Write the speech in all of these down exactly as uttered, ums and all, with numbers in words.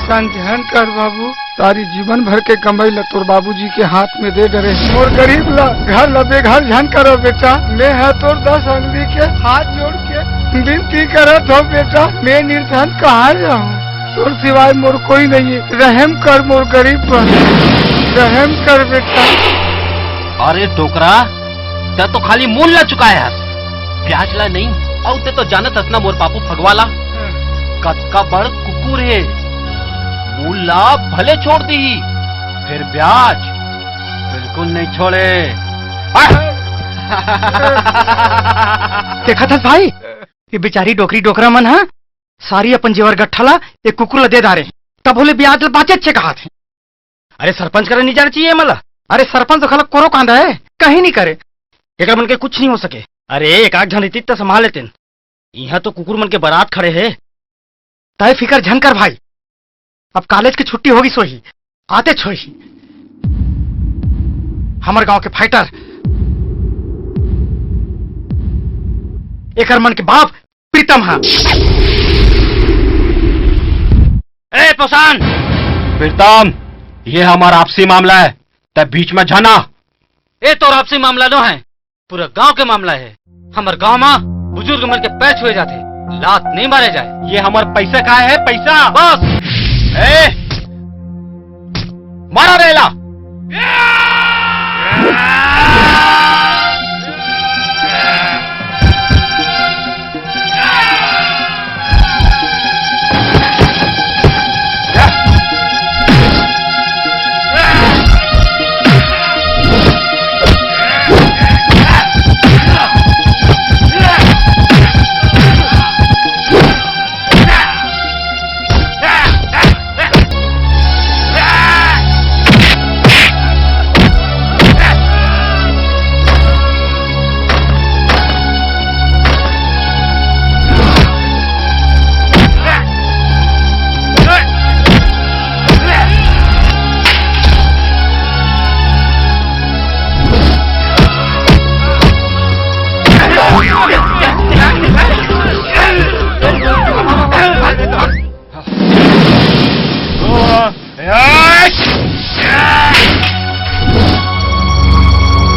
नुकसान झन कर बाबू, सारी जीवन भर के कमाई ला तोर बाबूजी के हाथ में दे डरे। मोर गरीब ला, घर ला बेघर झन करो बेटा। मैं ह तोर दस अंगली के हाथ जोड़ के विनती करत हो बेटा, मैं निर्धन कहाँ जाऊँ? तोर सिवाय मोर कोई नहीं है, रहम कर मोर गरीब पर, रहम कर बेटा। अरे डोकरा, तैं तो खाली मूल ला चुकाए हस, ब्याज ला नहीं। अउ तैं तो जानत हस ना मोर बापू फगवा ला, कतका बड़ कुकुर हे। मूल ला भले छोड़ दीही, फेर ब्याज बिल्कुल नहीं छोड़े। आह! देखत हस भाई, ये बेचारी डोकरी डोकरा मन ह सारी अपन जेवर गट्ठा ला एक कुकुर ला दे डारे, तभो ले ब्याज ला बांचे अच्छे कहात हे। अरे सरपंच करा नहीं जाना चाहिए मला। अरे सरपंच तो खला कोरो कांदा है, कहीं नहीं करे। एकर मन के कुछ नहीं हो सके। अरे एक आध झन रहितिस त संभाल लेतेन। इहाँ तो कुकुर मन के बारात खड़े हे। तय फिकर झन कर भाई, अब कॉलेज की छुट्टी होगी सोही, आते छोही। हमर गांव के फाइटर, एकर मन के बाप प्रीतम हा। ए पोसान! प्रीतम, ये हमर आपसी मामला है, तैं बीच में झन आ। ए तोर आपसी मामला नो है, पूरा गांव के मामला है। हमर गांव में बुजुर्ग मन के पैर छुए जाथे, लात नहीं मारे जाए। ये हमर पैसा का है, पैसा? बस। ए, मारा रेला।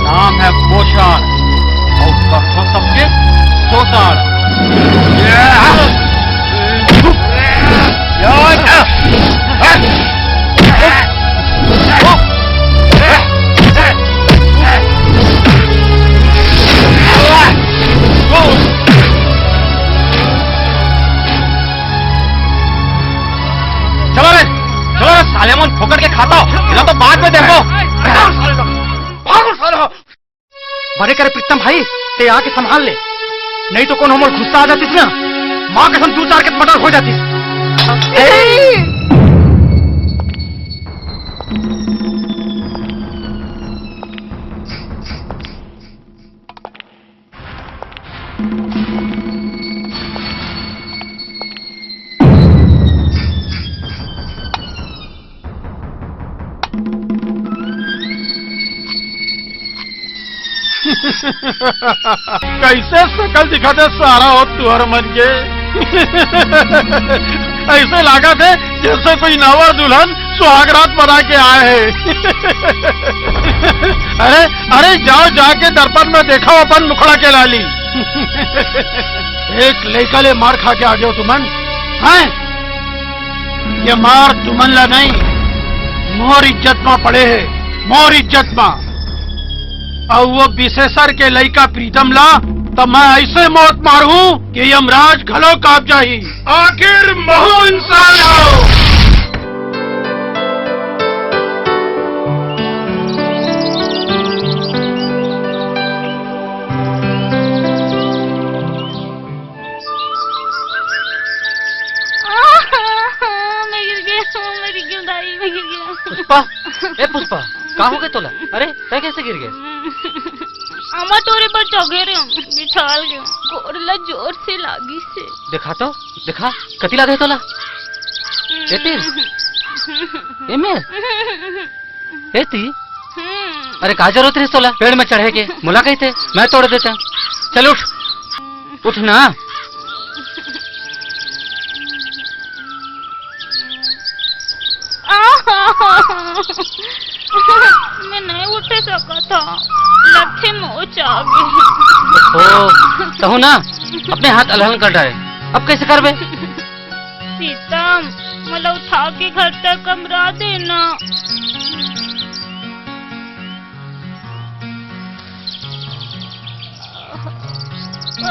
नाम है पोषण और कठोर सबके शोषण। चलो रे, चलो रे, साले मन फोकट के खाता हो, इधर तो बाद में देखो। भागो साले। बने करे प्रीतम भाई, तैं आके संभाल ले, नहीं तो कोनो हमर गुस्सा आ जातिस ना, माँ कसम दू चार के मर्डर हो जातिस। कैसे शकल दिखाथे सारा हो तुहर मन के। ऐसे लागथे जैसे कोई नवा दुल्हन सुहागरात बना के आए हे। अरे, अरे, जाओ जाके दर्पण में देखाव अपन मुखड़ा के लाली। एक लइका ले मार खा के आ गयो तुमन, हैं? ये मार तुमन ला नहीं, मोर इज्जत मा पड़े हे, मोर इज्जत मा। अउ वो बिसेसर के लइका प्रीतम ला त मैं ऐसे मौत मारहूं कि यमराज घलो कांप जाही। आखिर महू इंसान हो। आह, मैं गिर गया, मैं गिर गया, दाई, मैं गिर गया। पुष्पा, ए पुष्पा, का हो गए तोला? अरे, तै कैसे गिर गए? आमा टोरी पर चघे रहे, बिछाल गए, गोड़ ला जोर से लागी से। देखा तो, देखा, कति लागे तोला? एती? एमे? एती? हम्म। अरे का जरूरत रहिस तोला पेड़ में चढ़े के? मोला कहिते, मैं तोड़ देता। चल उठ, उठ ना। मैं नहीं उठे सकत हंव, लगथे मोच आ गे। ओ, तहूं ना अपने हाथ अलहन कर डारे, अब कैसे करबे? प्रीतम, मोला उठा के घर तक कमरा देना।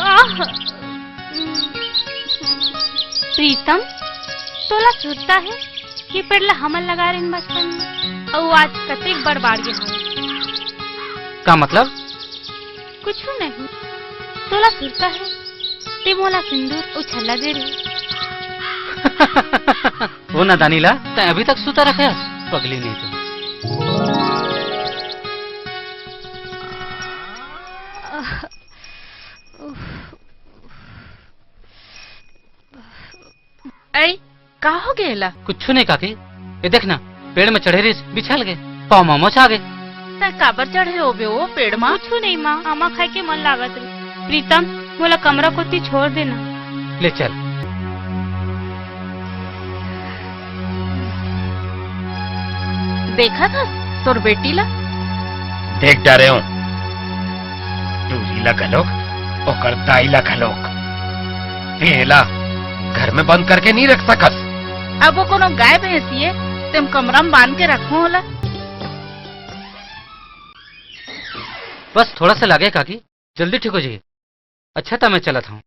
आह! प्रीतम, तोला सुरता हे, ये पेड़ ला हमन लगाए रहेन बचपन में, अउ आज कतेक बड़ बाढ़ गे हवय। का मतलब? कुछु नहीं, तोला सुरता हे, ते मोला सिंदूर अउ छल्ला दे रहे। वो नादानी ला तैं अभी तक सुता रखे हस, पगली नहीं तो। ऐ, का हो गे एला? कुछु नहीं काकी, ये देख ना, पेड़ में चढ़े रहिस, बिछल गे, पाँव म मोच आ गे। तैं काबर चढ़े होबे ओ पेड़ म? कुछु नहीं माँ, आमा खाए के मन लागत रहिस। प्रीतम, मोला कमरा कोती छोड़ देना। ले चल। देखत हस तोर बेटी ला? देख डारे हंव, टूरी ला घलोक, ओकर दाई ला घलोक। तें एला घर में बंद करके नहीं रख सकस। अब वो कोनो गाय भैंसी हे, तें कमरा में बांध के रखहूं ओला। बस थोड़ा सा लागे काकी, जल्दी ठीक हो जाही। अच्छा, त मैं चलत हंव।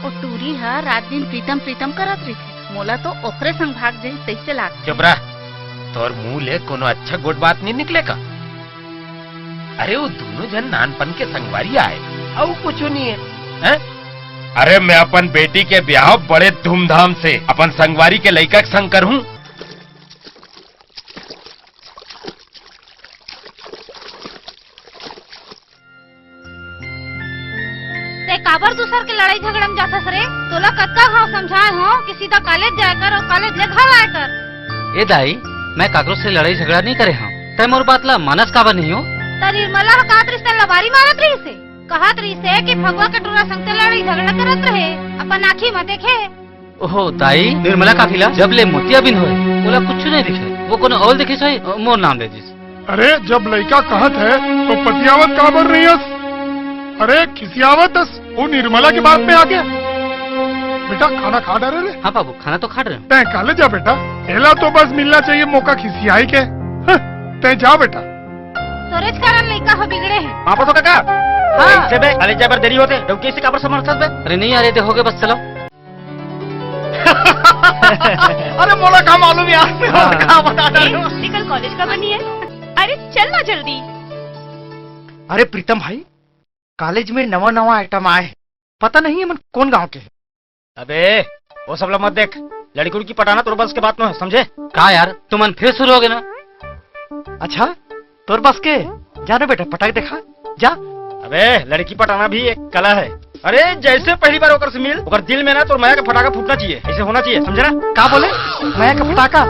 ओ टूरी ह रात दिन प्रीतम प्रीतम करत रहिथे। मोला तो ओकरे संग भाग जाही तइसे लागथे। चुप रह, तोर मुंह ले कोनो अच्छा गोठ बात नहीं निकले का? अरे, वो दोनों झन नानपन के संगवारी आय, अउ कुछु नहीं हे, हैं? अरे, मैं अपन बेटी के बिहाव बड़े धूमधाम से अपन संगवारी के लइका के संग करहूं। तैं काबर दूसर के लड़ाई झगड़ा में जाथस रे? तोला कतका घांव समझाए हंव कि सीधा कॉलेज जाए कर अउ कॉलेज ले घर आए कर। ए दाई, मैं काकरो से लड़ाई झगड़ा नहीं करे हंव। तैं मोर बात ला मानस काबर नहीं हो? त निर्मला ह काहत रहिस तैं लबारी मारत रहिस हे। कहत रहिस हे कि फगुआ के टूरा संग तैं लड़ाई झगड़ा करत रहे, अपन आँखी म देखे। ओहो दाई, निर्मला काकी ला जब ले मोतियाबिंद होय, ओला कुछु नहीं दिखे। वो कोनो अउ ल दिखिस होही, मोर नाम ले दिस। अरे, जब लइका कहत हे, तो पतियावत काबर नहीं हस? अरे, खिसियावत हस, वो निर्मला के बात में आके। बेटा, खाना खा डारे रे? हाँ बाबू, खाना तो खा डारे हंव। तैं कॉलेज जा बेटा, एला तो बस मिलना चाहिए मौका खिसियाई के। हं, तैं जा बेटा। तोरेच कारण लइका ह बिगड़े हे। वापस हो काका? हाँ। कइसे बे? कॉलेज जाए बर देरी होथे, डौकी से काबर समर्थत बे? अरे नहीं यार, ये देखोगे, बस चलो। अरे मोला का मालूम यार, मैं और हाँ। का बता ए, डारूं। ते कल कॉलेज काबर नहीं आए? अरे चल ना जल्दी। अरे प्रीतम भाई, कॉलेज में नवा नवा आइटम आए हे, पता नहीं ये मन कौन गांव के हे। अबे वो सब ला मत देख, लड़की उड़की पटाना तोर बस के बात नोहे, समझे? का यार, तुमन फिर शुरू होगे ना? अच्छा, तोर बस के? जा ना बेटा, पटाक देखा, जा। अबे, लड़की पटाना भी एक कला हे। अरे, जइसे पहली बार ओकर से मिल, ओकर दिल में ना तोर मया के फटाका फूटना चाहिए, अइसे होना चाहिए, समझे ना? का बोले? मया के फटाका?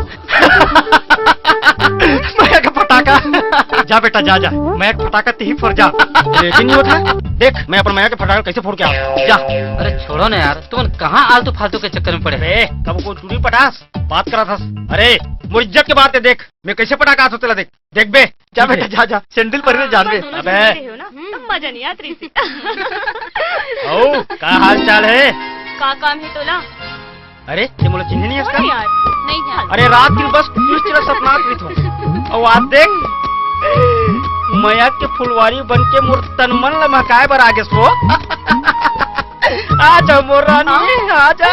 मया के फटाका? जा बेटा, जा, जा, मया के फटाका तिही फोर जा। अरे, ऐसे नहीं होता। देख, मैं अपन मया के फटाका कैसे फोड़ के आऊँ। जा। अरे छोड़ो ना यार, तुमन कहाँ आलतू फालतू के चक्कर में पड़े। अरे, कब को टूरी पटास, बात करत हस। अरे, मोर इज्जत के बात हे, देख, मैं कैसे पटाका आत हों तेला देख। देख बे, जा बेटा, जा, जा, सैंडल पहन ले जान बे। दोनों अबे। झन रहे हो ना, हम्म। तब मजा नहीं आत रहिस। ओ, का हाल चाल हे? का काम हे तोला? अरे, ते मोला चिन्हे नहीं हस का? यार, नहीं जान। अरे, रात दिन बस टूरी तेला सपनात रहिथों। अउ आज देख, मया के फुलवारी बन के मोर तन मन ला महकाए बर आ गेस वो। आजा मोर रानी, आजा।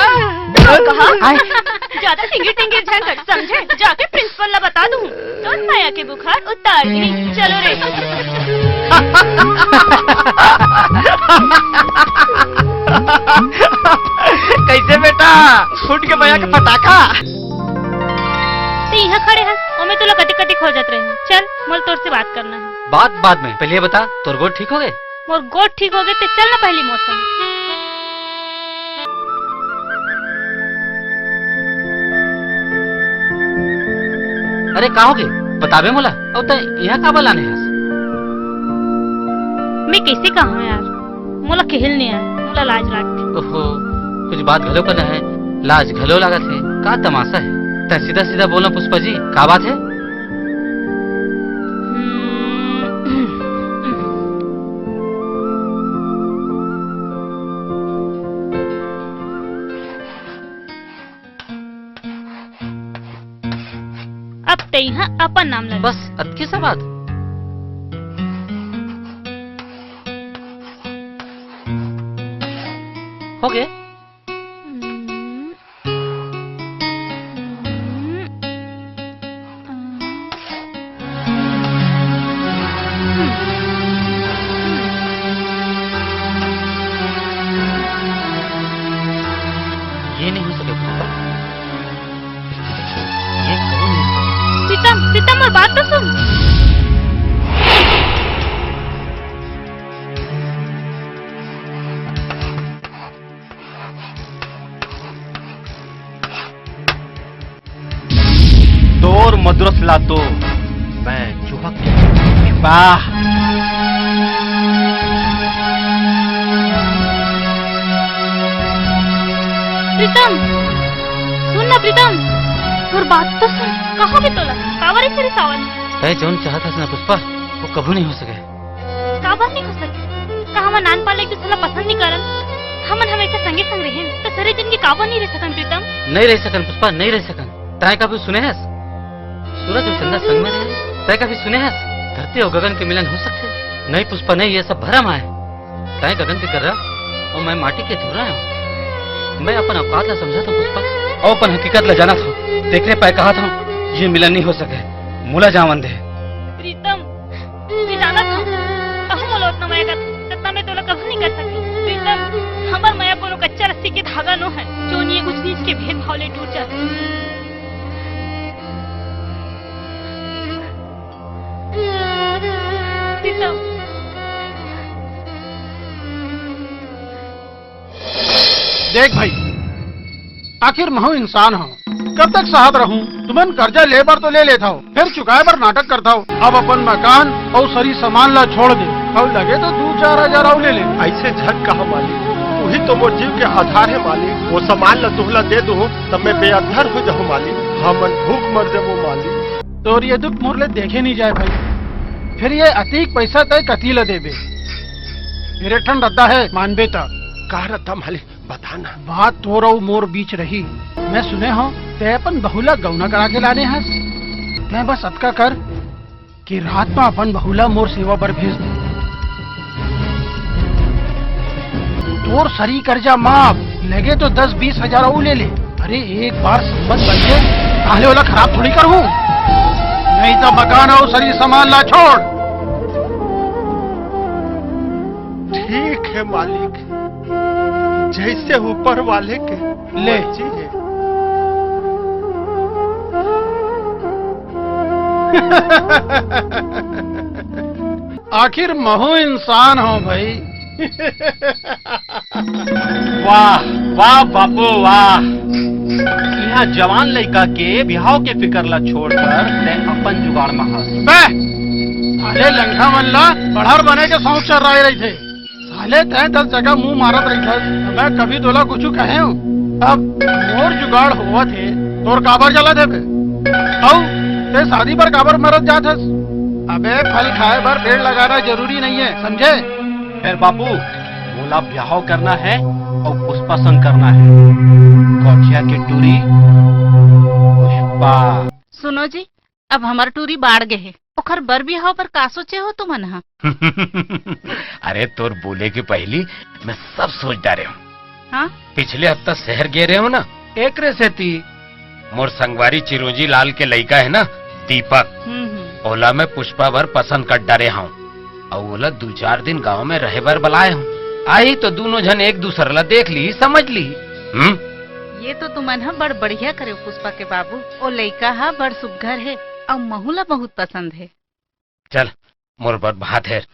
कहा? आय। ज्यादा टिंगिर टिंगिर झन कर, समझे? जाके प्रिंसिपल ला बता दूं, तोर मया के बुखार उतार दी। चलो रे। कैसे बेटा, फूट गे मया के फटाका? ते इहाँ खड़े हस, ओमे तोला कटिक कटिक हो जात रहे। चल, मोला तोर से बात करना हे। बात बाद में, पहले ये बता, तोर गोड़ ठीक हो गे? मोर गोड़ ठीक हो गे, ते चल ना पहली मोर संग। अरे का हो गे? बताबे मोला, अउ तैं इहाँ काबर लाने हस? मैं कैसे कहूँ यार, मोला केहे ल नहीं आय, मोला लाज लागथे। ओहो, कुछ बात घलो करना हे, लाज घलो लागत हे। का तमाशा हे? तैं सीधा सीधा बोल ना पुष्पा जी, का बात हे? अब तैं हा अपन नाम ले। बस अतके सा बात। हो गे। हम्म। हम्म। ये नहीं हो सके पुष्पा। ये कबो नहीं हो सके। प्रीतम, प्रीतम, मोर बात तो सुन। तोर मदरस ला तो मैं चुहक के वाह। प्रीतम, सुन ना प्रीतम, मोर बात तो सुन। का हो गे तोला? काबर ऐसे रिसावत? तैं जौन चाहत हस ना पुष्पा, वो कभू नहीं हो सके। काबर नहीं हो सके? का हमन नानपन ले एक दूसर ला पसंद नहीं करन? हमन हमेशा संगे संग रहेन, त सरे जिनगी काबर नहीं रह सकन प्रीतम? नहीं रह सकन पुष्पा, नहीं रह सकन। तैं कभी सुने हस? सूरज अउ चंदा संग में रहे, तैं कभी सुने हस? धरती अउ गगन के मिलन हो सकथे? नहीं पुष्पा, नहीं, ये सब भरम आय। तैं गगन के कर्रा अउ मैं माटी के धुर्रा हूँ। मैं अपन औकात ला समझत हूँ पुष्पा, अउ अपन हकीकत ला जानत हूँ। तेकरे पाय कहत हूँ, ये मिलन नहीं हो सके। मोला जावन दे। प्रीतम, मैं जानत हूँ, तहूँ मोला ओतना मया करत हस, जतना मैं तोला कभू नहीं कर सके। प्रीतम, हमर मया कोनो कच्चा रस्सी के धागा नो है, जोन ये ऊंच नीच के भेदभाव ले टूट जाथे। प्रीतम। देख भाई, आखिर महूं इंसान हूँ, कब तक सहत रहूं? तुमन कर्जा ले बर तो ले लेत हव, फेर चुकाय बर नाटक करत हव। अब अपन मकान अउ सरी सामान ला छोड़ दे, अउ लगे तो दू चार हजार अउ ले ले। अइसे झन कहा मालिक, उही तो मोर जीव के आधार हे मालिक। वो सामान ला तुहला दे दूं, तब मैं बेअद्दर हो जाहूं मालिक। हमन भूख मर जाबो मालिक। तोर ये दुख मोर ले देखे नहीं जाय भाई। फेर ये अतीक पैसा तैं कती ला देबे? फेर एक ठन रद्दा हे, मानबे त। का रद्दा मालिक? बता ना। बात तोर अउ मोर बीच रही। मैं सुने हंव, तैं अपन बहू ला गौना करा के लाने हस। तैं बस अतका कर कि रात म अपन बहू ला मोर सेवा बर भेज दे। तोर सरी कर्जा माफ, लगे तो दस बीस हजार अउ ले ले। अरे, एक बार संबंध बन जाय, ताहले ओला खराब थोड़ी करहूं। नहीं तो मकान अउ सरी सामान ला छोड़। ठीक हे मालिक, जइसे ऊपर वाले के ले। मर्जी हे। आखिर महूं इंसान हंव भाई। वाह, वाह बापू, वाह। इहाँ जवान लइका के बिहाव के फिकर ला छोड़कर तैं अपन जुगाड़ म हस। बे, साले लंगड़ा मन ला पड़हर बने के शौक चर्राए रहिथे। साले तैं दस जगह मुंह मारत रहिथस, मैं कभी तोला कुछु कहे हंव? अब मोर जुगाड़ होवत हे, तोर काबर जलत हे बे? अउ तैं शादी बर काबर मरत जात हस? अबे, फल खाए बर पेड़ लगाना जरूरी नहीं है, समझे? फेर बापू, मोला ब्याह करना है अउ पुष्पा संग करना है। कोठिया के टूरी पुष्पा। सुनो जी, अब हमर टूरी बाढ़ गे हे, ओखर बर बिहाव बर का सोचे हो तुमन ह? अरे, तोर बोले के पहिली मैं सब सोच डारे हंव। हाँ? पिछले हफ्ता शहर गे रहे हंव ना, एकरे सेती। मोर संगवारी चिरोंजी लाल के लइका हे ना, दीपक, हम्म, हम्म। ओला मैं पुष्पा बर पसंद कर डारे हंव, अउ ओला दू चार दिन गांव में रहे बर बलाए हंव। आही तो दूनों झन एक दूसर ला देख ली, समझ ली। हम्म? ये तो तुमन ह बड़ बढ़िया करे पुष्पा के बाबू, ओ लइका ह बड़ सुग्घर हे, अउ महू ला बहुत पसंद हे। चल, मोर बर भात हेर,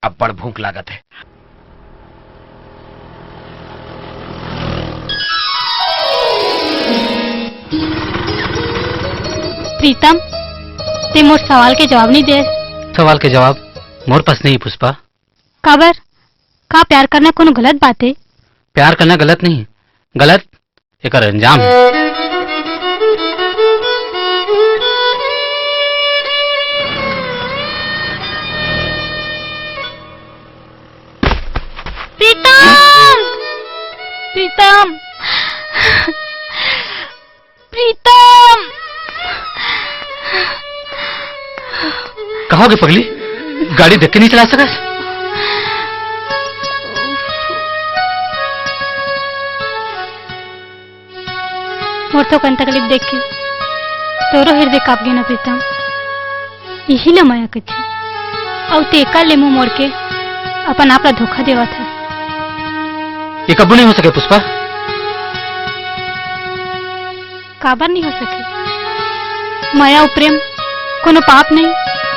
अब्बड़ भूख लागत हे। प्रीतम, तैं मोर सवाल के जवाब नहीं दे। सवाल के जवाब मोर पास नहीं, पुष्पा। काबर? का प्यार करना कोनो गलत बात हे? प्यार करना गलत नहीं, गलत एकर अंजाम हे। कहाँ हो गे पगली? गाड़ी देख के नहीं चला सकस? मोर तो कन तकलीफ देख के तोरो हृदय कांप गे ना प्रीतम। यही ला मया कथे। अउ ते एकर ले मुंह मोड़ के अपन आप ला धोखा देवत हस। ये कबो नहीं हो सके पुष्पा। काबर नहीं हो सके? मया अउ प्रेम कोनो पाप नहीं,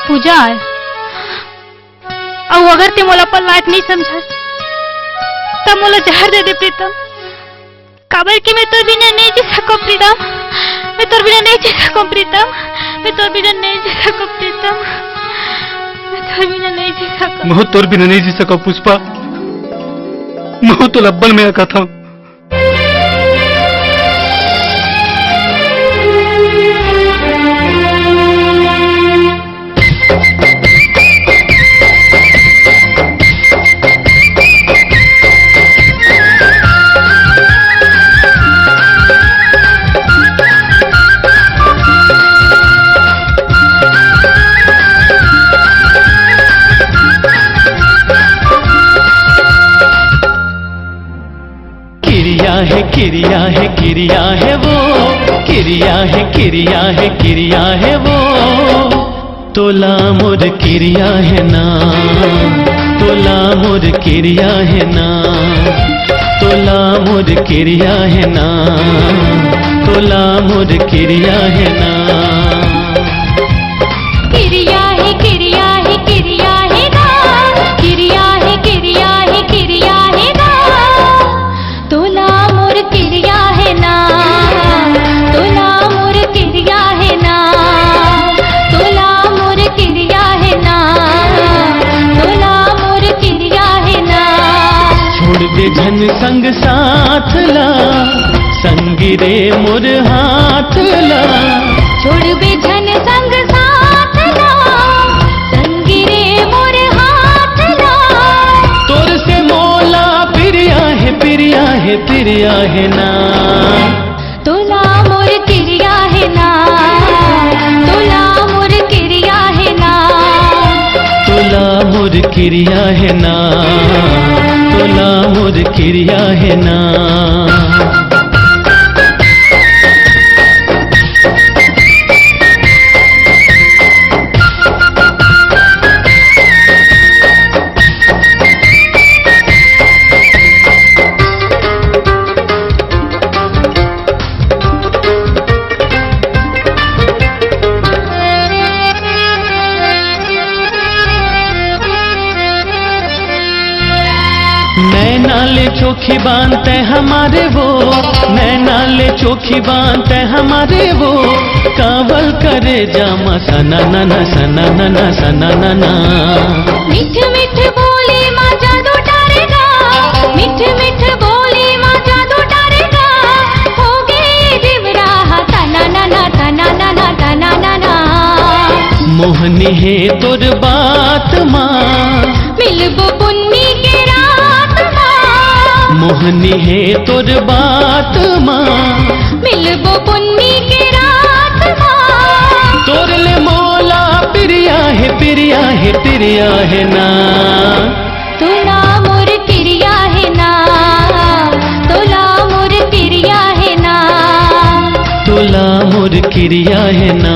पूजा आय। अउ अगर ते मोला अपन लायक नहीं समझस, तब मोला जहर दे दे प्रीतम, काबर कि मैं तोर बिना नहीं जी सकंव प्रीतम, मैं तोर बिना नहीं जी सकंव प्रीतम, मैं तोर बिना नहीं जी सकंव प्रीतम, मैं तोर बिना नहीं जी सकंव। महूं तोर बिना नहीं जी सकंव पुष्पा, महूं तोला अब्बड़ मया करथंव। किरिया हे, किरिया हे, किरिया हे वो, किरिया हे, किरिया हे, किरिया हे वो। तोला मोर किरिया हे ना, तोला मोर किरिया हे ना, तोला मोर किरिया हे ना, तोला मोर किरिया हे ना। किरिया हे, किरिया हे, किरिया हे गा। किरिया हे, किरिया हे, किरिया हे गा। तोला मोर किरिया हे ना, तोला मोर किरिया हे ना, तोला मोर किरिया हे ना, तोला मोर किरिया हे ना। छोड़ दे झन संग साथ ला, संगी रे मोर हाथ ला। छोड़बे झन संग साथ ला, संगी रे मोर हाथ ला। तोर से मोला पिरिया हे, पिरिया हे, पिरिया हे ना। तोला मोर किरिया हे ना, तोला मोर किरिया हे ना। तोला मोर किरिया हे ना, तोला मोर किरिया हे ना। नैना ले चोखी बांध तैं हमारे वो, नैना ले चोखी बांध तैं हमारे वो, कांवल करे जामा सना नना, सना नना, सना नना। मीठ मीठ बोली मा जादू डारेगा, मीठ मीठ बोली मा जादू डारेगा, हो गे जिवरा हा तना नना, तना नना, तना नना। मोहनी हे तोर बात मा, मिलबो पुन्नी के रात मा। मोहनी हे तोर बात मा, मिलबो पुन्नी के रात मा। तोर ले मोला पिरिया हे, पिरिया हे, पिरिया हे ना। तोला मोर किरिया हे ना, तोला मोर किरिया हे ना। तोला मोर किरिया हे ना,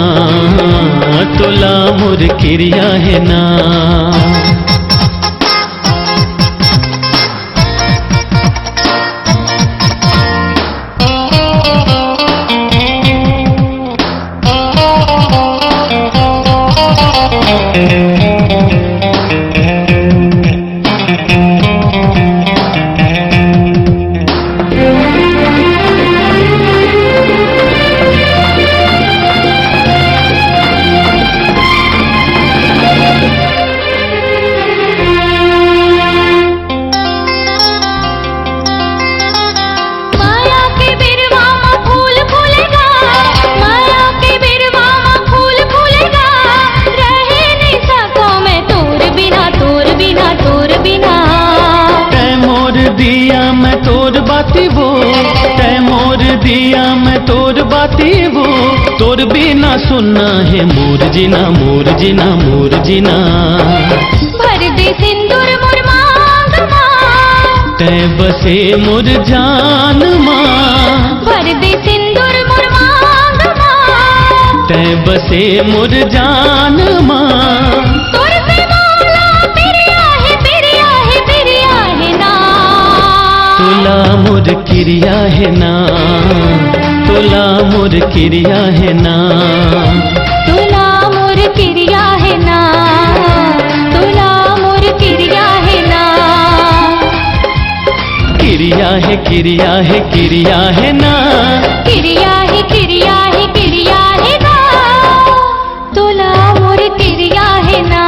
तोला मोर किरिया हे ना। माया के बिरवा म फूल फूलेगा, माया के बिरवा म फूल फूलेगा, रहे नहीं सको मैं तोर बिना, तोर बिना, तोर बिना। तै मोर दिया मैं तोर बाती वो, तै मोर दिया मैं तोर बाती वो, तो मोर बिना सुन्ना हे मोर जीना, मोर जीना, मोर जीना। भर दे सिंदूर मोर मांग मा। तैं बसे मोर जान मा। भर दे सिंदूर मोर मांग मा। तैं बसे मोर जान मा। तोर से मोला पिरिया हे, पिरिया हे, पिरिया हे ना। तोला मोर किरिया हे ना, तोला मोर किरिया हे ना। तोला मोर किरिया हे ना, तोला मोर किरिया हे ना। किरिया हे, किरिया हे, किरिया हे ना। किरिया हे, किरिया हे, किरिया हे ना। तोला मोर किरिया हे ना,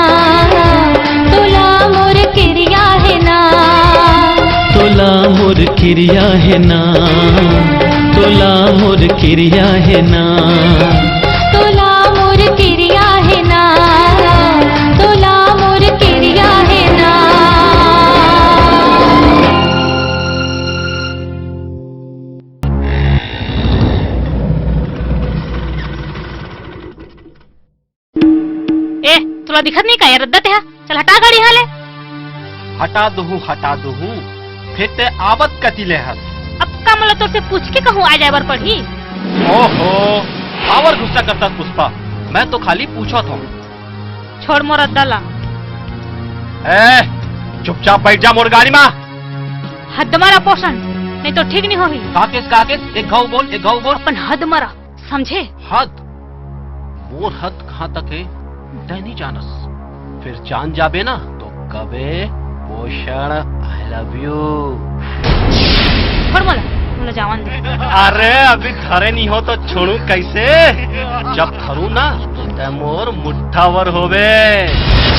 तोला मोर किरिया हे ना। तोला मोर किरिया हे ना, तोला मोर किरिया हे ना। तोला मोर किरिया हे ना, तोला मोर किरिया हे ना। ए, तोला दिखत नहीं का यार, रद्दा तेहा? चल हटा गाड़ी यहाँ ले। हटा दूहूँ, हटा दूहूँ, फिर ते आवत कति ले हस? अब का मोला तोर से पूछ के कहूँ आ जाए बर पड़ही? ओहो, काबर गुस्सा करथस पुष्पा, मैं तो खाली पूछत हूँ। छोड़ मोर रद्दा ला। ए, चुपचाप बैठ जा मोर गाड़ी मा। हद मा रह पोषण, नहीं तो ठीक नहीं होही। का केस, का केस, एक घाव बोल, एक घाव बोल। अपन हद मा रह। समझे? हद? मोर हद कहाँ तक हे, तैं नहीं जानस। फिर जान जाबे ना, तो कबे, "पोषण, I love you।" छोड़ मोला, मोला जावन दे। अरे, अभी धरे नहीं हो तो छोड़ू कैसे? जब धरू ना, तो तैं मोर मुट्ठा बर होबे।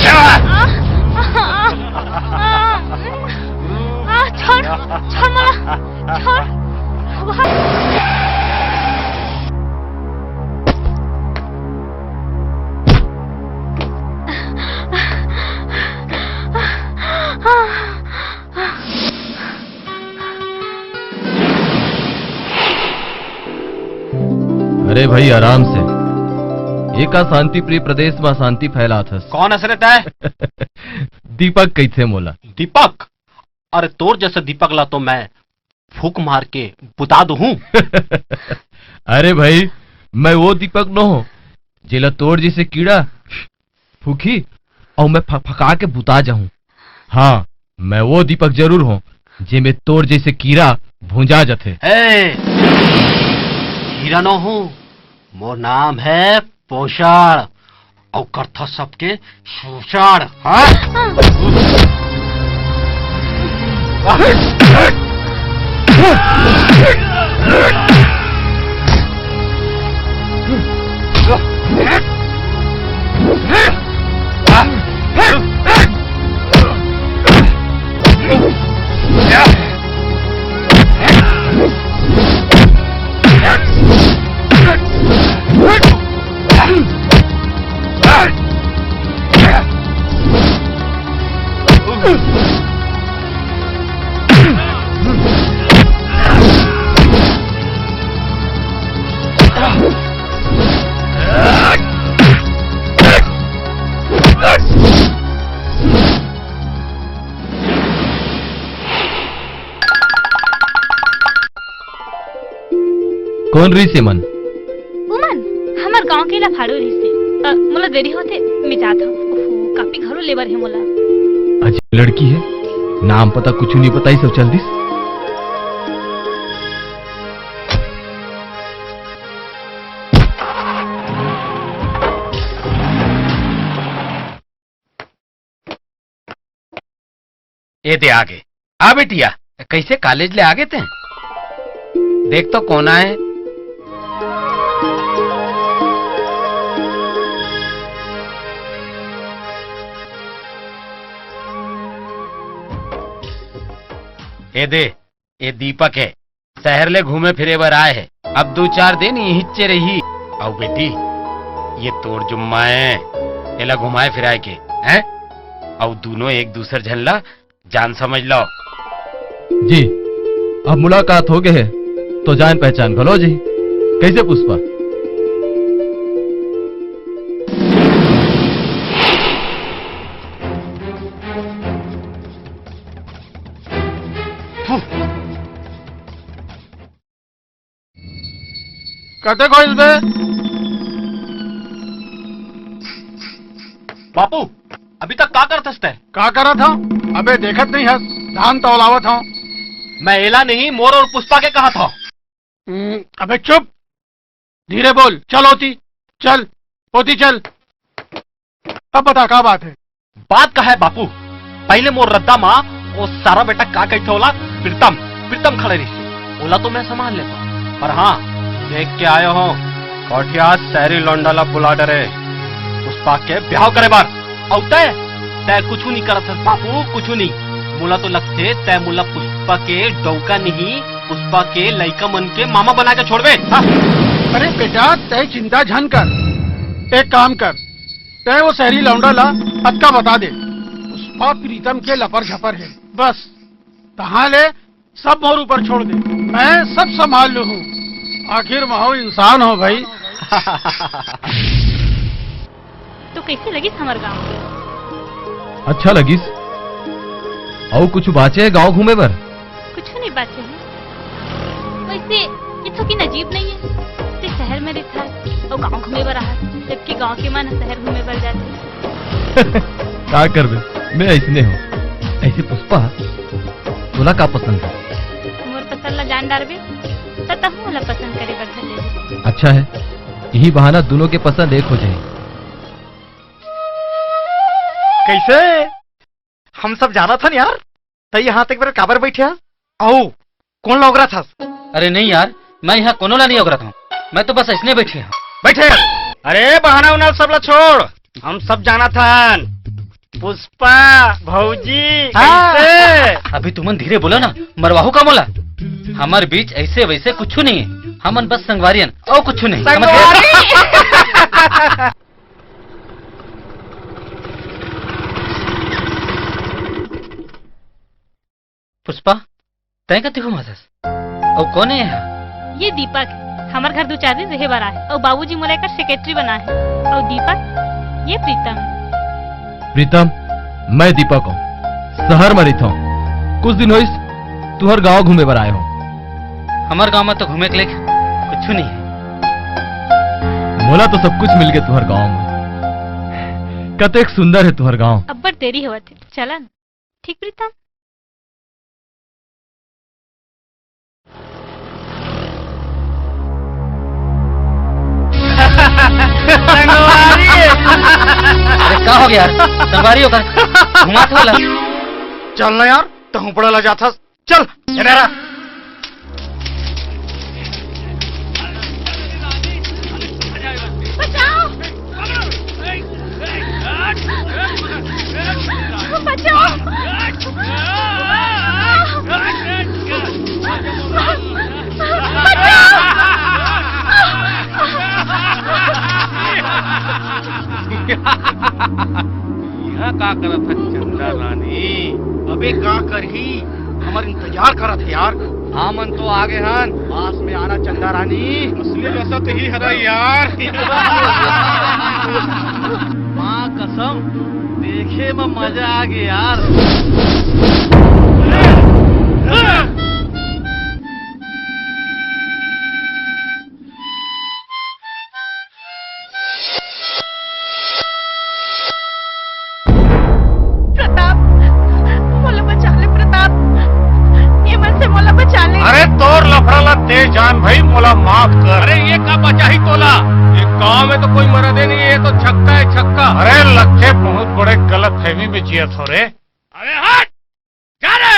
आ, आ, आ, आ, छोड़, छोड़ मोला। छोड़। अरे भाई, आराम से। एका शांति प्रिय प्रदेश मा शांति फैलात हस। कौन हस रे तैं? दीपक कहिथे मोला। दीपक? अरे तोर जैसे दीपक ला तो मैं फूंक मार के बुता दूहूँ। अरे भाई, मैं वो दीपक नो हों, जेला तोर जैसे कीड़ा फूंकही अउ मैं फकफका के बुता जाहूँ। हाँ, मैं वो दीपक जरूर हों, जेमे तोर जैसे कीड़ा भूंजा जथे। ए, कीड़ा नो हों, मोर नाम हे पोषण, अउ करथों सबके शोषण। हाँ? कौन रहिस ए मन? उमन, हमर गांव के ला फाड़ू रहिस हे। अ, मोला देरी होथे, मैं जात हूँ। ओहो, कापी घलो लेबर हे मोला। अजीब लड़की हे, नाम पता कुछु नहीं बताइस अउ चल दिस। ए दे आगे। आ बेटिया, कैसे कॉलेज ले आगे तें? देख तो कौन आए। ए दे, ए दीपक हे। शहर ले घूमे फिरे बर आए हे। अब दू चार दिन इहिच्चे रही। अउ बेटी, ये तोर जुम्मा ए, एला घुमाए फिराए के, हैं? अउ दूनों एक दूसर झन ला जान समझ लो। जी, अब मुलाकात हो गए हे, तो जान पहचान घलो जी। कैसे पुष्पा? कते खोइस बे? बापू, अभी तक का करत हस तैं? का करत हंव? अबे देखत नहीं हस, धान तौलावत हंव। मैं एला नहीं, मोर और पुष्पा के कहत हंव। हम्म, अबे चुप, धीरे बोल, चल ओती, चल, ओती चल। अब बता, का बात हे? बात का हे बापू, पहले मोर रद्दा मा ओ सारा बेटा का कहिथे ओला, प्रीतम, प्रीतम खड़े रहिसे, ओला तो मैं संभाल लेतेंव, पर हाँ, देख के आयो हंव, कोठिया सहरी लौंडा ला बुला डरे, पुष्पा के ब्याह करे बर। अउ तैं, तैं कुछू नहीं करत हस बापू, कुछू नहीं। मोला तो लगथे तैं मोला पुष्पा के डौका नहीं, पुष्पा के लइका मन के मामा बना के छोड़बे। हाँ। अरे बेटा, तैं चिंता झन कर, एक काम कर, तैं वो सहरी लौंडा ला अतका बता दे, पुष्पा प्रीतम के लपर झपर हे, बस। तहाँ ले सब मोर ऊपर छोड़ दे, मैं सब संभाल लूँ हूँ। आखिर महूँ इंसान हूँ भाई। तो कइसे लगिस हमर गांव? अच्छा लगिस। अउ कुछ बाँचे हे गांव घूमे बर? कुछ नहीं बाँचे हे। वइसे ये थोकिन अजीब नहीं हे? तैं शहर में रहिथस अउ गांव घूमे बर आहस, जबकि गांव के मन शहर घूमे बर जाथे। का करबे, मैं अइसने हूँ। अइसे पुष्पा, तोला का पसंद हे? मोर पसंद ला जान डारबे, त तहूँ मोला पसंद करे बर धर लेबे। अच्छा हे, इही बहाना दूनों के पसंद एक हो जाही। कइसे? हम सब जानत हन यार, तैं यहाँ तक बेर काबर बइठे हस? अउ कोन ला ओगरत हस? अरे नहीं यार, मैं यहाँ कोनो ला नहीं ओगरत हूँ, मैं तो बस अइसने बइठे हूँ। बइठे। अरे बहाना उना सब ला छोड़, हम सब जानत हन। पुष्पा भौजी हाँ। कइसे? अभी तुमन धीरे बोला ना, मरवाहू का मोला। हमर बीच अइसे वइसे कुछू नहीं हे, हमन बस संगवारी हन अउ कुछू नहीं, समझ गए? संगवारी। पुष्पा, तैं कति घुमाथस? अउ कोन हे एहा? ये दीपक, हमर घर दू चार दिन रहे बर आए, अउ बाबूजी मोला एकर सेक्रेटरी बनाए हे। अउ दीपक, ये प्रीतम। प्रीतम, मैं दीपक हूँ, शहर में रहिथौं। कुछ दिन होइस, तुहर गांव घूमे बर आए हूँ। हमर गांव में तो घूमे के लेक कुछू नहीं हे। मोला तो सब कुछ मिल गए तुहर गांव में। कतेक सुंदर हे तुहर गांव। अब्बड़ देरी होवत हे, चला ना। ठीक प्रीतम। संगवारी। अरे का हो गया यार? संगवारी होकर घुमात वाला। चल ना यार, तहूं बड़ा लजाथस। चल, इधर आ। बचाओ! बचाओ! बचाओ! इहाँ का करत हस चंदा रानी? अबे का करही, हमर इंतजार करत हे यार। हमन तो आगे हन, पास में आना चंदा रानी। असली नशा तो ही हरा यार। माँ कसम, देखे में मजा आ गया यार। प्रताप, मोला बचा ले प्रताप, ये मन से मोला बचा ले। अरे तोर लफड़ा ला दे जान भाई, मोला माफ कर। अरे ये का बचाही तोला? ये गांव में तो कोई मरदे नहीं है, ये तो छक्का है छक्का। अरे लखे बहुत बड़े गलतफहमी में जियत हो रे। अरे हट! जा रे!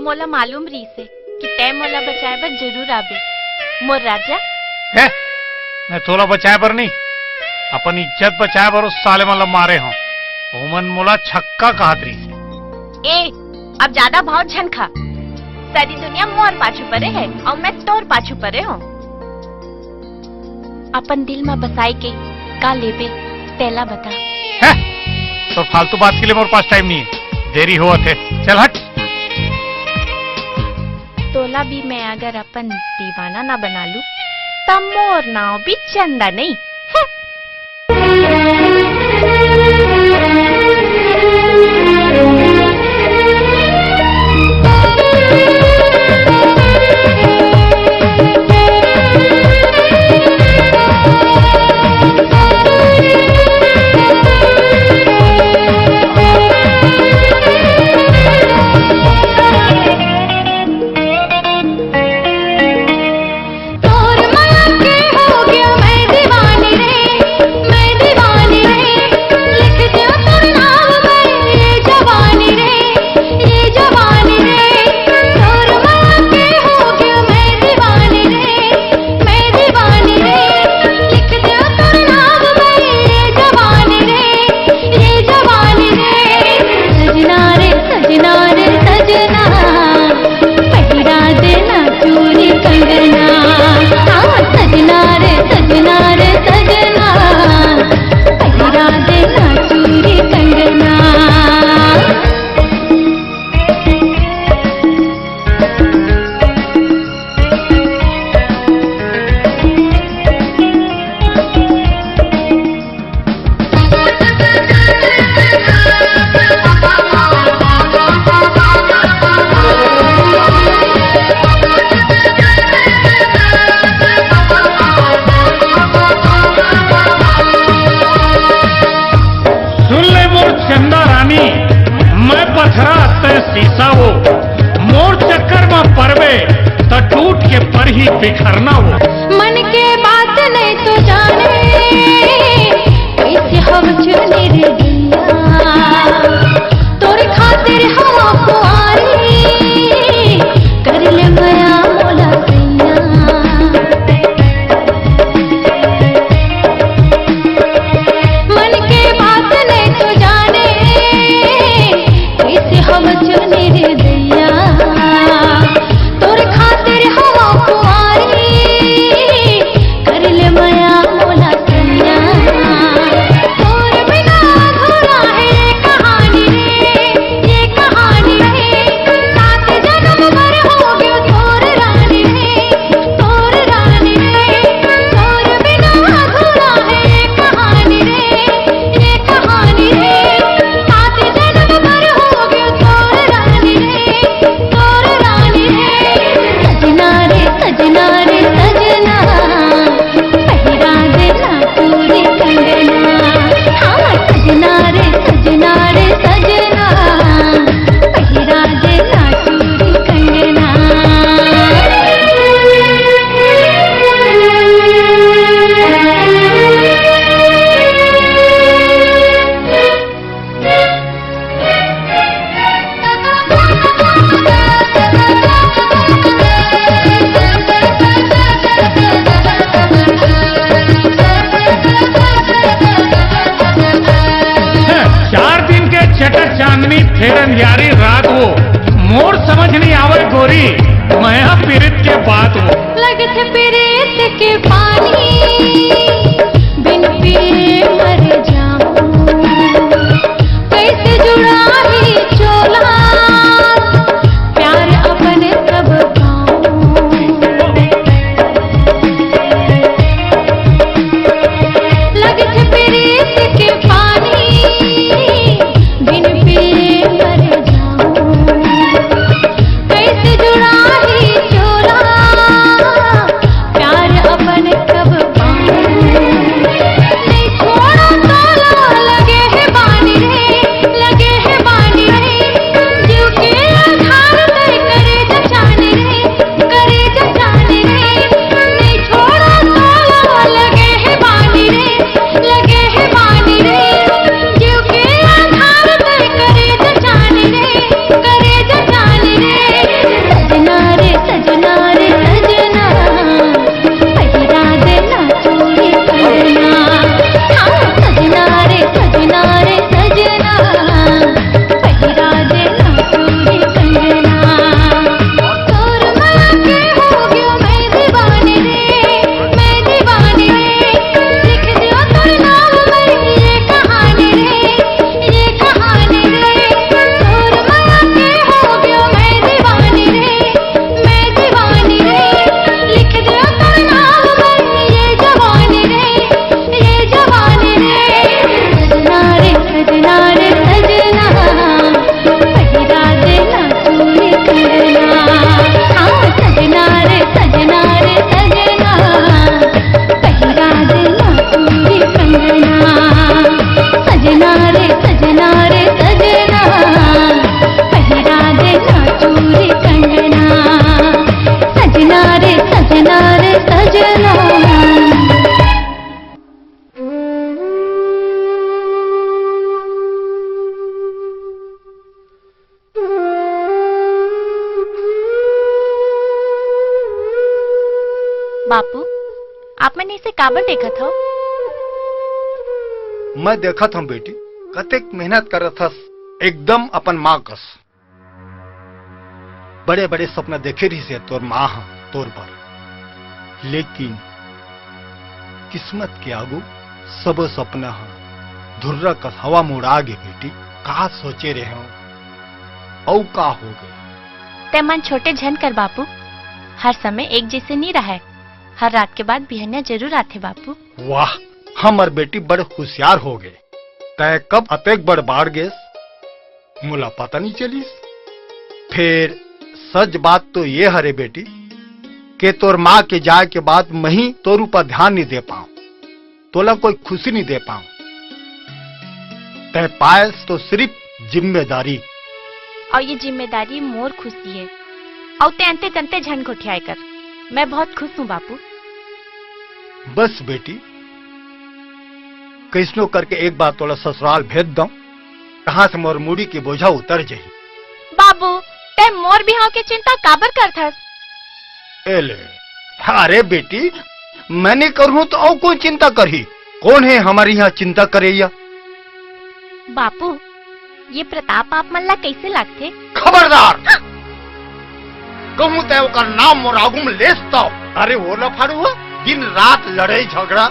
मोला मालूम रहिसे कि तैं मोला बचाए बर जरूर आबे, मोर राजा। हे, मैं तोला बचाए बर नहीं, अपन इज्जत बचाए बर उस साले मन ला मारे हूँ। ओमन मोला छक्का कहत रहिस हे। ए, अब जादा भाव झन खा। सारी दुनिया मोर पाछू परे हे अउ मैं तोर पाछू परे हों। अपन दिल म बसाए के का लेबे, तेला बता। हैं? तोर फालतू बात के लिए मोर पास टाइम नहीं है, देरी होवत हे, चल हट। तोला भी मैं अगर अपन दीवाना ना बना लूं, त मोर नाव भी चंदा नहीं। सुन ले मोर चंदा रानी, मैं पथरा तै शीशा वो, मोर चक्कर म परबे त टूट के परही बिखरना वो। मन के बात नहीं तो जाने, कैसे हम चुने रे गैया, तोर खातिर हवा कुआरी, कर ले मया मोला सैया। मन के बात नहीं तो जाने, कैसे हम चुने रे दैया, तोर खातिर हवा कुआरी, कर ले मया मोला सैया। तोर बिना अधूरा है ये कहानी रे, ये कहानी रे। सात जन्म भर हो गयो तोर रानी रे, तोर रानी रे। तोर बिना अधूरा है ये कहानी रे, ये कहानी रे। सात जन्म भर हो गयो तोर रानी रे, तोर रानी रे। सजना रे, सजना रे, सजना, पहिरा दे ना चूरी कंगना। हाँ, सजना रे, सजना रे, सजना, पहिरा दे ना चूरी कंगना। चार दिन के चटक चांदनी, फेर अंधियारी रात वो, मोर समझ नहीं आवे गोरी, मया पीरित के बात वो। लगथे पीरित के पानी, बिन पिए मर जाऊं। कैसे जुड़ाही चोला, प्यार अपन कब पाऊं। लगथे पीरित के पानी, बिन पिए मर जाऊं। कैसे जुड़ाही चोला, प्यार अपन कब पाऊं। बापू, आप मन इसे काबर देखत हव? मैं देखत हूँ बेटी, कतेक मेहनत करत हस, एकदम अपन माँ कस। बड़े-बड़े सपना देखे रहिस हे तोर माँ ह तोर बर, लेकिन किस्मत के आगू सबो सपना ह धुर्रा कस हवा म उड़ा गे बेटी। का सोचे रहे हो, अउ का हो गए? तै मन छोटे झन कर बापू, हर समय एक जैसे नी रहय। हर रात के बाद बिहनिया जरूर आथे बापू। वाह, हमर बेटी बड़ होशियार हो गे। तै कब अतेक बड़ बाढ़ गेस, मोला पता नहीं चलिस। फेर सच बात तो ये हरे बेटी, के तोर माँ के जाए के बाद मही तोर ऊपर ध्यान नहीं दे पाऊं, तोला कोई खुशी नहीं दे पाऊं। तै पायस तो सिर्फ जिम्मेदारी। और ये जिम्मेदारी मोर खुशी है। और ते अंते तंते झन गोठियाए कर। मैं बहुत खुश हूँ बापू। बस बेटी, कैसनो करके एक बार तोला ससुराल भेज दऊं, कहाँ से मोर मुड़ी के बोझा उतर जाही। बाबू, तै मोर बिहाव के चिंता काबर करथस? ए ले, अरे बेटी, मैं नहीं करूँ तो और कौन चिंता करही? कौन है हमारे यहाँ चिंता करैया? बापू, ये प्रताप आप मन ला कैसे लागथे? खबरदार! हाँ! कहूँ तै ओकर नाम मोर आगू में लेस तौ। अरे वो लफाड़ू हो, दिन रात लड़ाई झगड़ा,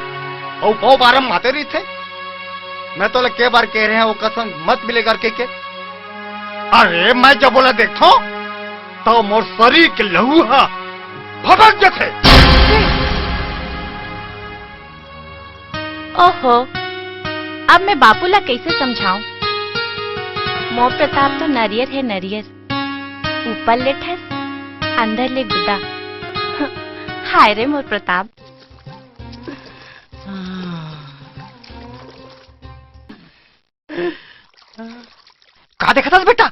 और पौ बारह माते रहिथे। मैं तोला के बार कहे रहें वो कसम मत मिले करके के। अरे मैं जब बोला देखो, तो मोर शरीर के लहू हा भभक जथे। ओहो, अब मैं बापू ला कैसे समझाऊं? मोर प्रताप तो नरियर है नरियर, ऊपर ले ठस, अंदर ले गुदा। हाय रे मोर प्रताप। का देखत हस बेटा?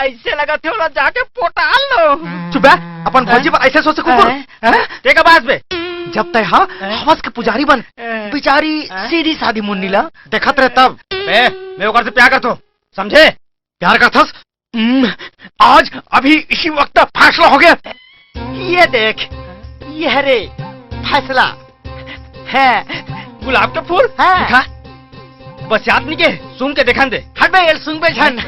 ऐसे लगत हे ओला जाके पोटाल लो। चुप बे, अपन भौजी बर ऐसे सोचे कुकुर। हैं? हैं? तेका बास बे। जब तै हा हैं? हवस के पुजारी बन, हैं? बिचारी हैं? सीधी सादी मुन्नी ला देखत रहे तब। बे, मैं ओकर से प्यार करत हूँ, समझे? प्यार करथस? हम्म, आज अभी इसी वक्त फैसला हो गया। ये देख, ये रे फैसला है। गुलाब के फूल? हाँ। दिखा। बस याद नहीं के, सूंघ के देखन दे। हट बे, एल सूंघ बे झन।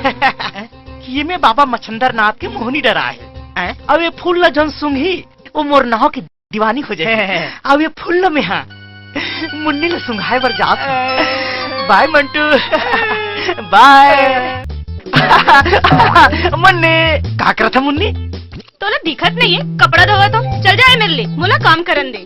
ये में बाबा मछंदर नाथ के मोहनी डरा है। हैं? अब ये फूल ला जन सूंघी, वो मोर नाव के दीवानी हो जाए। अब ये फूल ला में हाँ मुन्नी ला सूंघाए बर जात। बाय मंटू। बाय। मुन्नी, का करत है मुन्नी? तोला दिखत नहीं है, कपड़ा धोवत हो, चल जाए मेरे लिए, मोला काम करन दे।